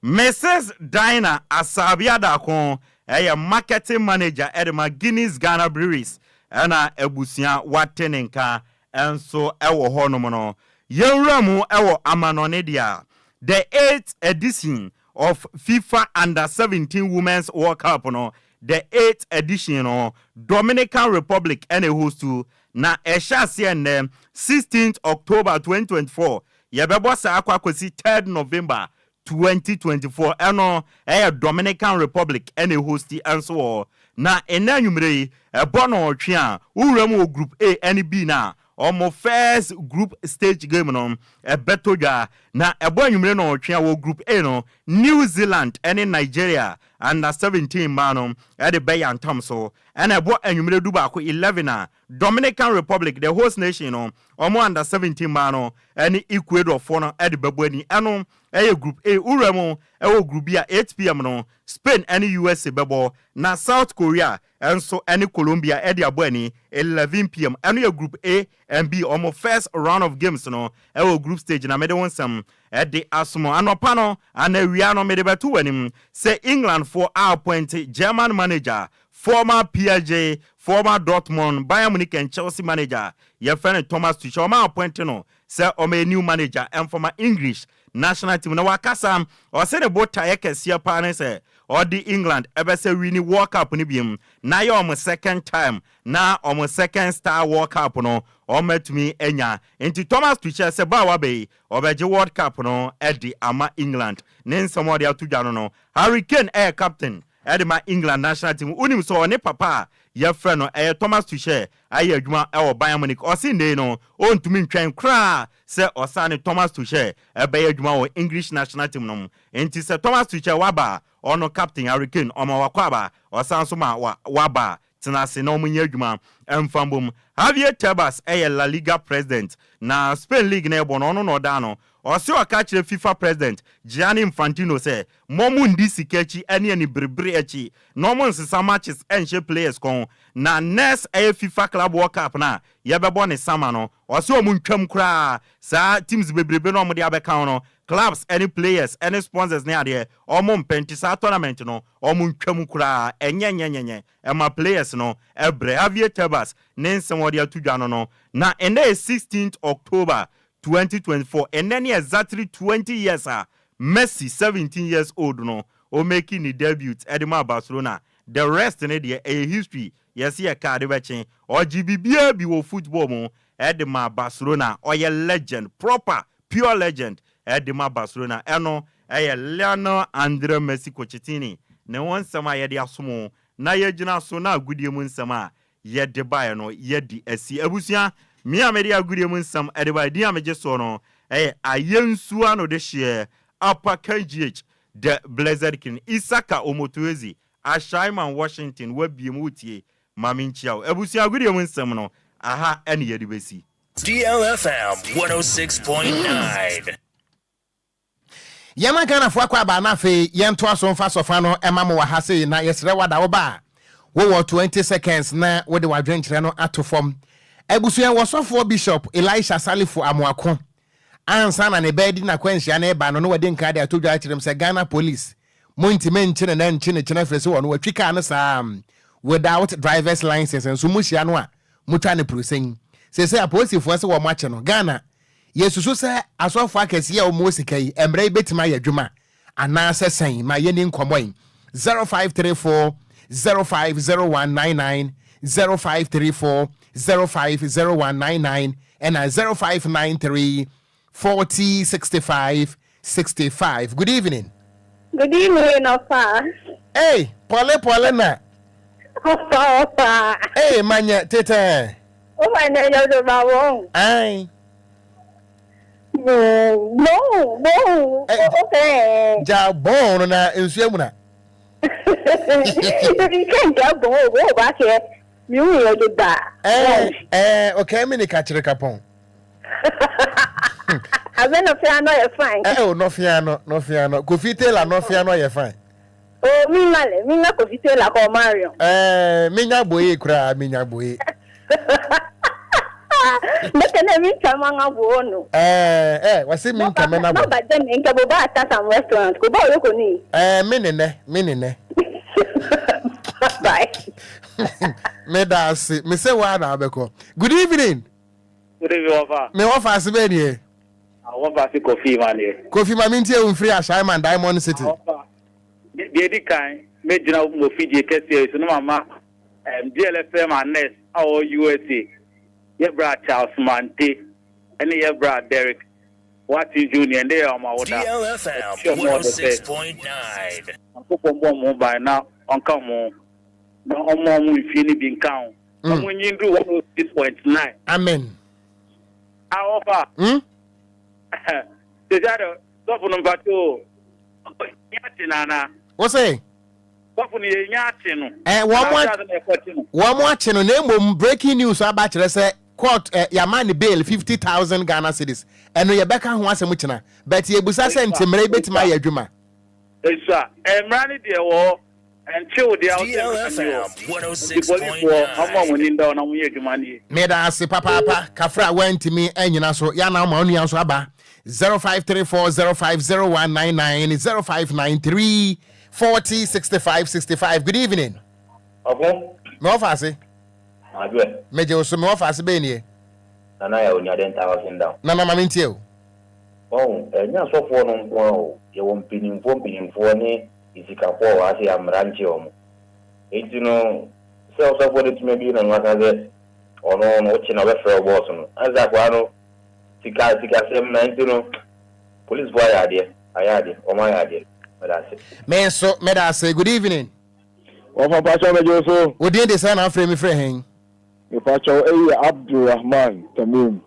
Mrs Dinah Asabea Darko yɛ Marketing Manager de ma Guinness Ghana Breweries na abusua wate ne nka nso wɔ hɔnom no. Yɛnwura mu wɔ amanɔne deɛ a, the eighth edition of FIFA Under 17 Women's World Cup no, the eighth edition no, Dominican Republic na ɛhostu, na ɛhyɛ aseɛ nnɛ, 16th October 2024, yɛbɛbɔ saa akɔ akɔsi 3rd November 2024, ɛno ɛyɛ Dominican Republic na ɛhosti nso wɔ hɔ. Na nnɛ anwummerɛ yi, ɛbɔ nnɔnwɔtwe a, wowura mu wɔ Group A ne B no a, wɔn first group stage game no ɛbɛtɔ dwa. Na ɛbɔ anwummerɛ nnɔnwɔtwe a, wɔ Group A no, New Zealand ne Nigeria. Under 17 mmaa no de bɛyantam so. Ɛna ɛbɔ anwummere dubaako, 11, a, Dominican Republic, the host nation no, wɔn Under 17 mmaa no ne Ecuadorfoɔ no de bɛbɔ ani. Ɛno yɛ Group A. Wura mu wɔ Group B a, 8 pm no, Spain ne USA bɛbɔ, na South Korea nso ne Colombia de abɔ ani, 11 pm. Ɛno yɛ Group A and B, wɔn first round of games no wɔ group stage na mede wo nsɛm de asom. Anɔpa no anaa awia no mede bɛto w'anim sɛ Englandfoɔ aappointe German manager, former PSG, former Dortmund, Bayern Munich and Chelsea manager, yɛfrɛ no Thomas Tuchel. Wɔn aappointe no sɛ ɔmɛyɛ new manager ɛmfama English national team na wakasa. Ɔse ne botaeɛ kɛseɛ paa ne sɛ ɔde England ɛbɛsɛ wini World Cup no biom na ayɛ wɔn second time na wɔn second star World Cup no wɔn atumi anya. Nti Thomas Tuchel sɛ ba a waba yi ɔbɛgye World Cup no de ama England. Ne nsɛm a ɔde ato dwa no no, Harry Kane ɛyɛ captain de ma England national team. Wonim sɛ ɔne papa a yɛfrɛ no ɛyɛ Thomas Tuchel ayɛ adwuma wɔ Bayern Munich. Ɔse nnɛ yi no ɔntumi ntwɛn koraa sɛ ɔsan ne Thomas Tuchel bɛyɛ adwuma wɔ English national team no mu. Nti sɛ Thomas Tuchel waba a, ɔno captain Harry Kane ɔma wakɔ aba, ɔsan nso ma waba a, tena ase na wɔnyɛ adwuma mfa mbom. Javier Tebas yɛ La Liga president, na Spain league no ɛbɔ no, ɔno na ɔda ano. Ɔse ɔka kyerɛ FIFA president Gianni Infantino sɛ mma ɔmo nndi sika akyi ne aniberebere akyi na ɔmo nsesa matches nhyɛ players kɔn. Na next ɛyɛ FIFA Club World Cup no a yɛbɛbɔ ne summer no, ɔse ɔmo ntwam koraa saa teams bebrebe no a ɔmo de abɛka ho no, clubs ne players ne sponsors ne adeɛ, ɔmo mpɛ nti saa tournament no ɔmo ntwam koraa, ɛnyɛ nyɛnyɛnyɛ. Ɛma players no brɛ. Javier Tebas ne nsɛm a ɔde ato dwa no no, na ɛnnɛ yɛ 16th October 2024, ɛnnɛ ne exactly 20 years a Messi, 17 years old no, ɔmake ne debut de maa Barcelona. The rest no deɛ ɛyɛ history, yɛse yɛka ade bɛkye. Ɔgye biribiara bi wɔ football mu de maa Barcelona, ɔyɛ legend, proper, pure legend de ma Barcelona. Ɛno yɛ Lionel Andre Messi Cuccittini ne ho nsɛm a yɛde asom wo na yɛgyina so na agodie mu nsɛm a yɛde baeɛ no yɛadi asi. Abusua, me a mede agodie mu nsɛm de baeɛ, din a megye soɔ no yɛ Ayensu Anodehyeɛ Upper KGH The Blessed King Isaka Omotoezi Ashaiman Washington Woabie mu wotie ma menkyia wo. Abusua, agodie mu nsɛm no aha ne yɛde bɛsi. DLFM 106.9. Yɛma Ghanafoɔ akɔ aba na afei yɛntoa so mfa sɔfa no ma mo wɔ ha sei na yɛsrɛ wo ada wo ba a wowɔ 20 seconds na wode w'adwenkyerɛ no ato fam. Abusua wɔ sɔfoɔ Bishop Elisha Salifu Amoako ansa na ne ba adi n'akwanhyia no reba no na wadi nkan de ato dwa akyerɛ mu sɛ Ghana Police montumi nkye no na nkye no kyena firi sɛ ɔno watwi kaa no saa without drivers license nso mohyia no a motwa no purusɛn. Seesei apolisifoɔ se wɔn akye no. Ghana, yɛsusu sɛ asɔfoɔ akɛseɛ a wɔwɔ sika yi, mmara yi bɛtumi ayɛ adwuma anaasɛ sɛn? Ma yɛnni nkɔmmɔ yi. 0534 050199, 0534 050199 ɛna 0593 40 65 65. Good evening. Good evening, Ɔfa. Hey, pɔle pɔle na. Ɔfa ɔfa. Hey, manyɛ tetɛ. O ma nyɛ yɛ do ba wɔn. Ayi. Bon bon okay. Ja bon no na nsu amuna. Nka bon o ba kɛ mi hu yɛ do ba. Eh eh okay mi ni ka kyerɛ kapɔn. Abɛ nɔfia no yɛ fine. Eh oh nɔfia no nɔfia no Kofi Taylor nɔfia no yɛ fine. Oh mi nya le mi nya Kofi Taylor kɔ Marion. Eh mi nya boye koraa mi nya boye. Ndeke na mi ntwa ma nga bo no. Eh eh wase mi ntwa me na bo. No ba je me nke bo ba ata some restaurant ko ba oyoko ni. Eh mi ne ne mi ne ne. Bye. Me da ase me se wa na abɛkɔ. Good evening. Good evening, wɔfa. Me wɔfa ase bɛɛ nie. Ah, wɔfa ase Kofi ma deɛ. Kofi ma mentie wo mfiri Ashaiman Diamond City. Ah, wɔfa. Deɛ edi kan, mɛgyina mo fidie kɛseɛ yi so na mama um, DLFM Anes a ɔwɔ USA, yɛ bra Charles Mante, ɛne yɛ bra Derek Watson Jr. ɛnde yɛ ɔmo awoda. DLFM Ɛhyɛ ɔmo ɔdɔ sɛ, 106.9. Nyankopɔn bɔ ɔmo ho ban na ɔnka ɔmo ho, na ɔmo ɔmo mfie no bi nka ho. Na mo nyi nduru 106.9. Amen. A wɔfa. Mm? Sisi ade sɔfo no mpacho o. Nya te nana. Wo se? Sɔfo no yɛnya akye no. Eh, wɔn Anaa sɛ na yɛkɔkye no. Wɔn akye no na mmom breaking news aba kyerɛ sɛ court eh, yɛama ne bail 50,000 Ghana cedis. Ɛno yɛbɛka ho asɛm kyena. But yɛbusa sɛ nti mmara yi bɛtumi ayɛ adwuma? Esua, eh, mmara no deɛ wɔ hɔ. Ɛnkye wo deɛ a wosɛ mmara nni hɔ. Nti policefoɔ ɔmma wɔn ani nda hɔ na wɔnyɛ adwuma no yie. Meda ase papaapa Kafra woantumi anyina so yɛ anaa woma wo nua nso aba 0534050199 0593 40 65 65 Good evening. Ɔko. Me wɔfa ase. Madwoɛ. Megye wo so me wɔfa ase bɛn nie. Nana yɛ onya dɛn taa ɔsen down. Nana ma mentie o. Wahu, ɛnyɛ asɔfoɔ no nko ara o, yɛwɔ mpaninfoɔ mpaninfoɔ ne nsikafoɔ wɔ ha sɛ yɛammra nkyɛ wɔn. Enti no, sɛ ɔsɔfoɔ no tumi abue n'ano aka sɛ ɔno no wokye no a ɔbɛfrɛ wo bɔɔso no, ayɛ sɛ akoa no sika sikasɛm na nti no polisifoɔ ayɛ adeɛ, ayɛ adeɛ, wɔn ayɛ adeɛ. Meda ase. Me nso meda ase. Good evening. Wɔfa mpakyɛw megye wo so. Wo din de sɛn na wofrɛ me firi hen? Mepakyɛw eyi yɛ Abdulrahman Tamim,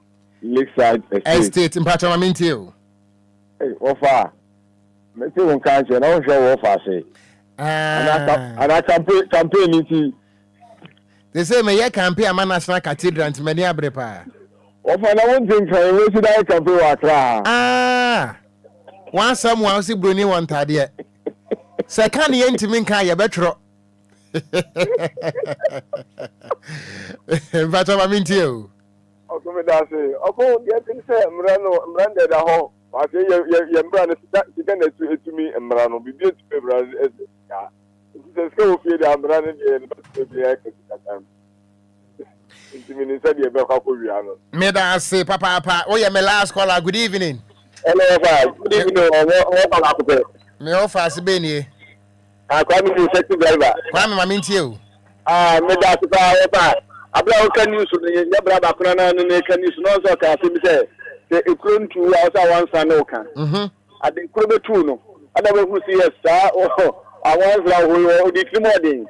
Lakeside Estate. Estate, mpakyɛw ma mentie o. Ei wɔfa. Mete wo nka nkyɛ na wonhwɛ wo ɔfa ase. Anaa campaign campaign ni nti. Te sɛ meyɛ campaign ama National Cathedral nti m'ani abere paa. Wɔfa na wonte nka yi wɔsi da yɛ campaign wɔ Accra ha. Ah, w'asɛm wa wosi broni wɔ ntaadeɛ. Sɛ ka ne yɛntumi nka a yɛbɛtwerɛ. Mpakyɛ ma mentie o. Ɔko meda ase. Ɔko deɛ ɛte ne sɛ mmara no mmara no deɛ ɛda hɔ. Afei yɛ yɛ yɛ mmara no sika sika na etu etumi mmara no biribi etumi mmara no ɛsɛ sika nti sɛ sika wɔ fie deɛ mmara no deɛ no bɛtumi bi ɛka sika kan nti mi nim sɛ deɛ ɛbɛkɔ akɔ wia no. Meda ase papaapa woyɛ me last caller good evening. Hello ɔfa good evening ɔwɔ ɔwɔ fa baako pɛ. Me ɔfa ase bɛn nie. Ah, Kwame ni taxi driver. Kwame ma mentie o. Ah, meda ase paa wɔfa. Abere a woka news no yɛ bra baako na na ne ka news no nso ɔka asɛm bi sɛ sɛ ekuro ntu a ɔsɛ awansa ne woka. Mhm. Ade kuro bɛtu no. Ada bɛhunu sɛ yes saa awansa hɔ yi ɔde tirim ɔden.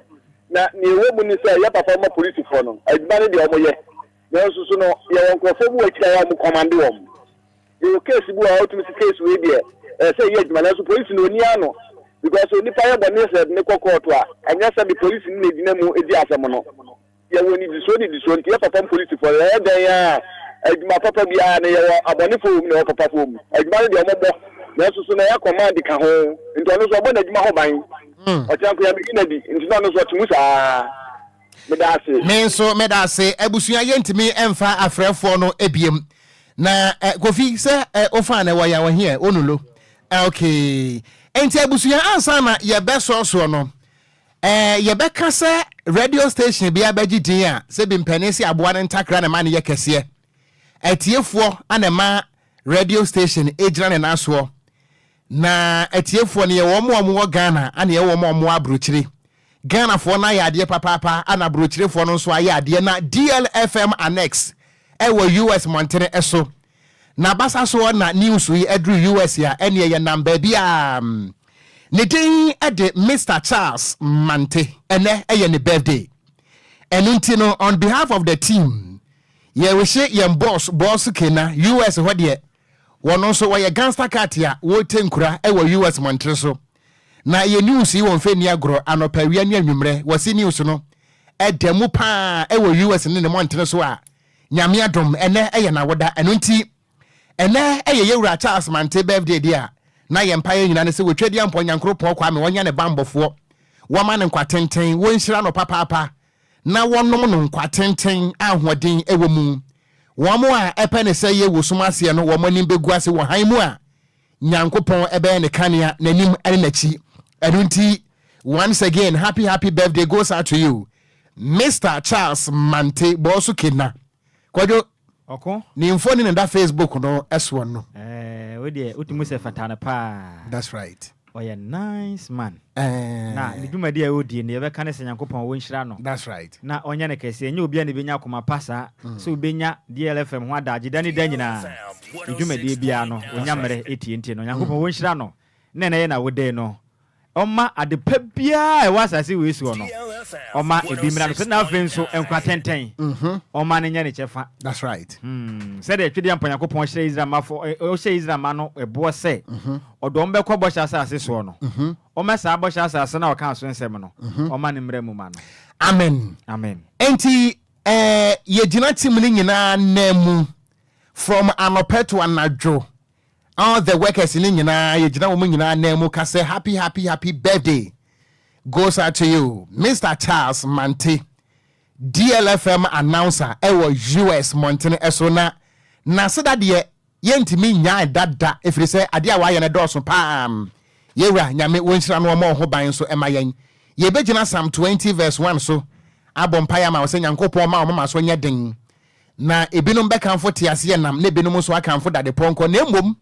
Na nea ɛwɔ mu ne sɛ yɛ papa ma polisifoɔ no adwuma no deɛ wɔyɛ. Nanso so no yɛwɔ nkurɔfoɔ bi wɔ akyire a wɔn kɔmande wɔn. Yɛwɔ case bi wɔ hɔ a wotumi si case wei deɛ ɛsɛ sɛ ɛyɛ adwuma nanso polisi no ɔni ano because onipa yɛ bɔne sɛ yɛde no kɔ kɔɔto a ɛnyɛ sɛ de polisi no na ɛgyina mu di asɛm no. Yɛwɔ nnidisoɔ nnidisoɔ nti yɛ papa mpolisifoɔ no yɛyɛ dɛn a adwuma papa biara no yɛwɔ abɔnefoɔ wɔ mu na yɛwɔ papafoɔ wɔ mu. Adwuma no deɛ wɔbɔ nanso so na ɛyɛ command ka ho nti ɔno nso ɔbɔ n'adwuma ho ban. Ɔkyena nko yɛabɛyi no adi nti na ɔno nso ɔte mu saa. Meda ase. Me nso meda ase. Abusua yɛntumi mfa afrɛfoɔ no ebiem. Na eh, Kofi sɛ eh, ofa na ɛwɔ ya wɔ heɛ onulo. Eh, okay. Enti abusua ansa na yɛbɛsɔɔsoɔ no eh, yɛbɛka sɛ radio station bi abɛgye din a sɛ bi mpanin sɛ aboa no ntakra na ɛma no yɛ kɛseɛ. Atiefoɔ ana ɛma radio station gyina ne nan soɔ. Na atiefoɔ no yɛwɔ wɔn a wɔwɔ Ghana ana yɛwɔ wɔn a wɔwɔ aburokyire. Ghanafoɔ no ayɛ adeɛ papaapa ana aburokyirefoɔ no nso ayɛ adeɛ na DLFM Annex ɛwɔ US mmɔntene so. Na basa soɔ na news yi aduru US a ɛneɛ yɛnam baabi a ne din de Mister Charles Mante ɛnɛ ɛyɛ ne birthday. Ɛno nti no on behalf of the team yɛrehye yɛn boss Boss Kena US hɔ deɛ Wɔn nso wɔyɛ gangster cat a wɔrete nkura wɔ US mmɔntere so. Na yɛ news yi wɔn fɛ nni agorɔ anɔpa awia ne anwummerɛ. Wɔse news no ɛda mu paa wɔ US ne ne mmɔntene so a Nyame adom ɛnɛ ɛyɛ n'awoda. Ɛno nti ɛnɛ ɛyɛ yɛwura Charles Mante birthday deɛ a na yɛn mpaeɛ nyinaa ne sɛ Otwadiampɔ Nyankoropɔn Kwame ɔnya ne banbɔfoɔ wɔma no nkwa tenten wɔnhyira no papaapa na wɔnom no nkwa tenten a ahoɔden wɔ mu. Wɔn a ɛpɛ ne sɛeɛ wɔ sum aseɛ no, wɔn anim bɛgu ase wɔ hann mu a Nyankopɔn bɛyɛ ne kanea, n'anim ne n'akyi. Ɛno nti, once again, happy happy birthday goes out to you, Mister Charles Mante Bɔɔso Kena. Kwadwo, Ɔko. ne mfoni na ɛda Facebook no soɔ no. Ɛɛ, wei deɛ wotumi sɛ fata no paa. That's right. Ɔyɛ nice man. Ɛɛ. Na ne dwumadi a ɔredie no, yɛbɛka ne sɛ Nyankopɔn ɔnhyira no. That's right. Na ɔnyɛ no kɛseɛ. Ɛnyɛ obiara na ɛbɛnya akoma pa saa sɛ ɔbɛnya DLFM ho adagye da ne da nyinaa. Ne dwumadie biara no, ɔnya mmerɛ tie nti no, Nyankopɔn ɔnhyira no. Na ɛnɛ yɛ n'awoda yi no, ɔmma ade pa biara a ɛwɔ asase wei soɔ no, Ɔma ebi mmra no so na afei nso nkwa tɛntɛn. Ɔma no nyɛ ne kyɛfa. That's right. Sɛdeɛ Twedeɛ Mpa Nyankopɔn hyerɛ Israel mma ɔhyɛ Israel mma no ɛboɔ sɛ ɔde wɔn bɛkɔ bɔhyɛ asase soɔ no, ɔma saa bɔhyɛ asase no a ɔkaa so nsɛm no, ɔma no mmra mu ma no. Amen. Amen. Enti eh, yɛgyina team no nyinaa nan mu from anɔpɛ to anadwo. All the workers no nyinaa yɛgyina wɔn nyinaa nan mu ka sɛ happy happy happy birthday goes out to you Mister Charles Mante DLFM announcer ɛwɔ US mmɔntene ɛso na n'aseda deɛ yɛntumi nnyae da da ɛfiri sɛ adeɛ a wayɛ no dɔɔso paa. Yɛwura Nyame wɔnhyira no ɔmmɔ wo ho ban nso ɛma yɛn. Yɛbɛgyina Psalm 20 verse 1 so abɔ mpaeɛ ama wo sɛ Nyankopɔn mma wo moma so nyɛ den Na ebinom bɛkamfo teaseɛnam na ebinom nso akamfo dadepɔnkɔ, na mmom,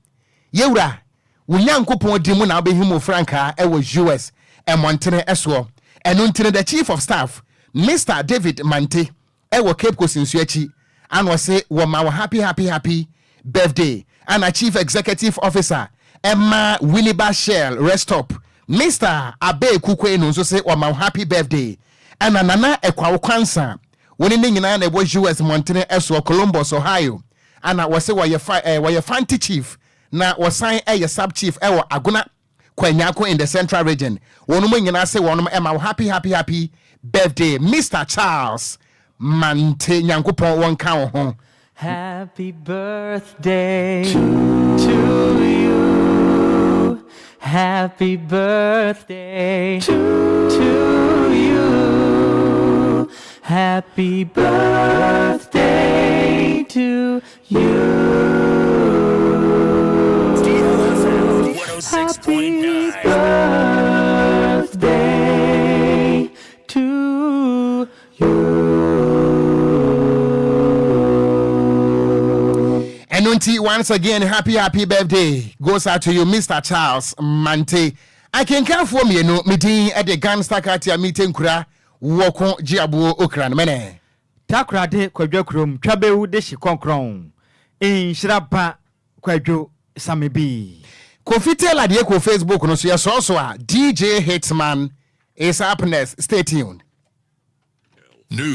Yɛwura, wo Nyankopɔn din mu na wobɛhim wo frankaa wɔ US. mmɔntene soɔ. Ɛno nti no, the Chief of Staff, Mister David Mante, wɔ Cape Coast nsuo akyi, ana ɔse wɔma wo happy happy happy birthday, ana Chief Executive Officer ma Winneba Shell Rest Stop, Mister Abeku Kwenu nso se wɔma wo happy birthday, ɛna Nana Akwawo Kwansa, Wone ne nyinaa na ɛwɔ US mmɔntene soɔ, Columbus, Ohio. Ana wɔse wɔyɛ fa eh, wɔyɛ Fanti Chief na wɔsan yɛ Sub Chief ɛwɔ Agona Kwanyako in the Central Region. Wɔnom nyinaa se wɔnom ɛma wo happy happy happy birthday Mister Charles Mante Nyankopɔn wɔnka wo ho. Happy birthday to you. Happy birthday to you. Happy birthday to you. Happy birthday to Ɛno nti once again happy happy birthday goes out to you Mr Charles Mante. Akenkanfoɔ mmienu me din de Gangster Katia Mite Nkura Wɔko Gyeaboɔ Okran Mene. Takoradi Kwadwo Kurom Twabewu Dehye Kɔnkrɔn Nhyira Ba Kwadwo Same Bi. Kofi Taylor deɛ kɔ Facebook no so yɛ sɔɔ so a DJ Hitman is up next stay tuned. News.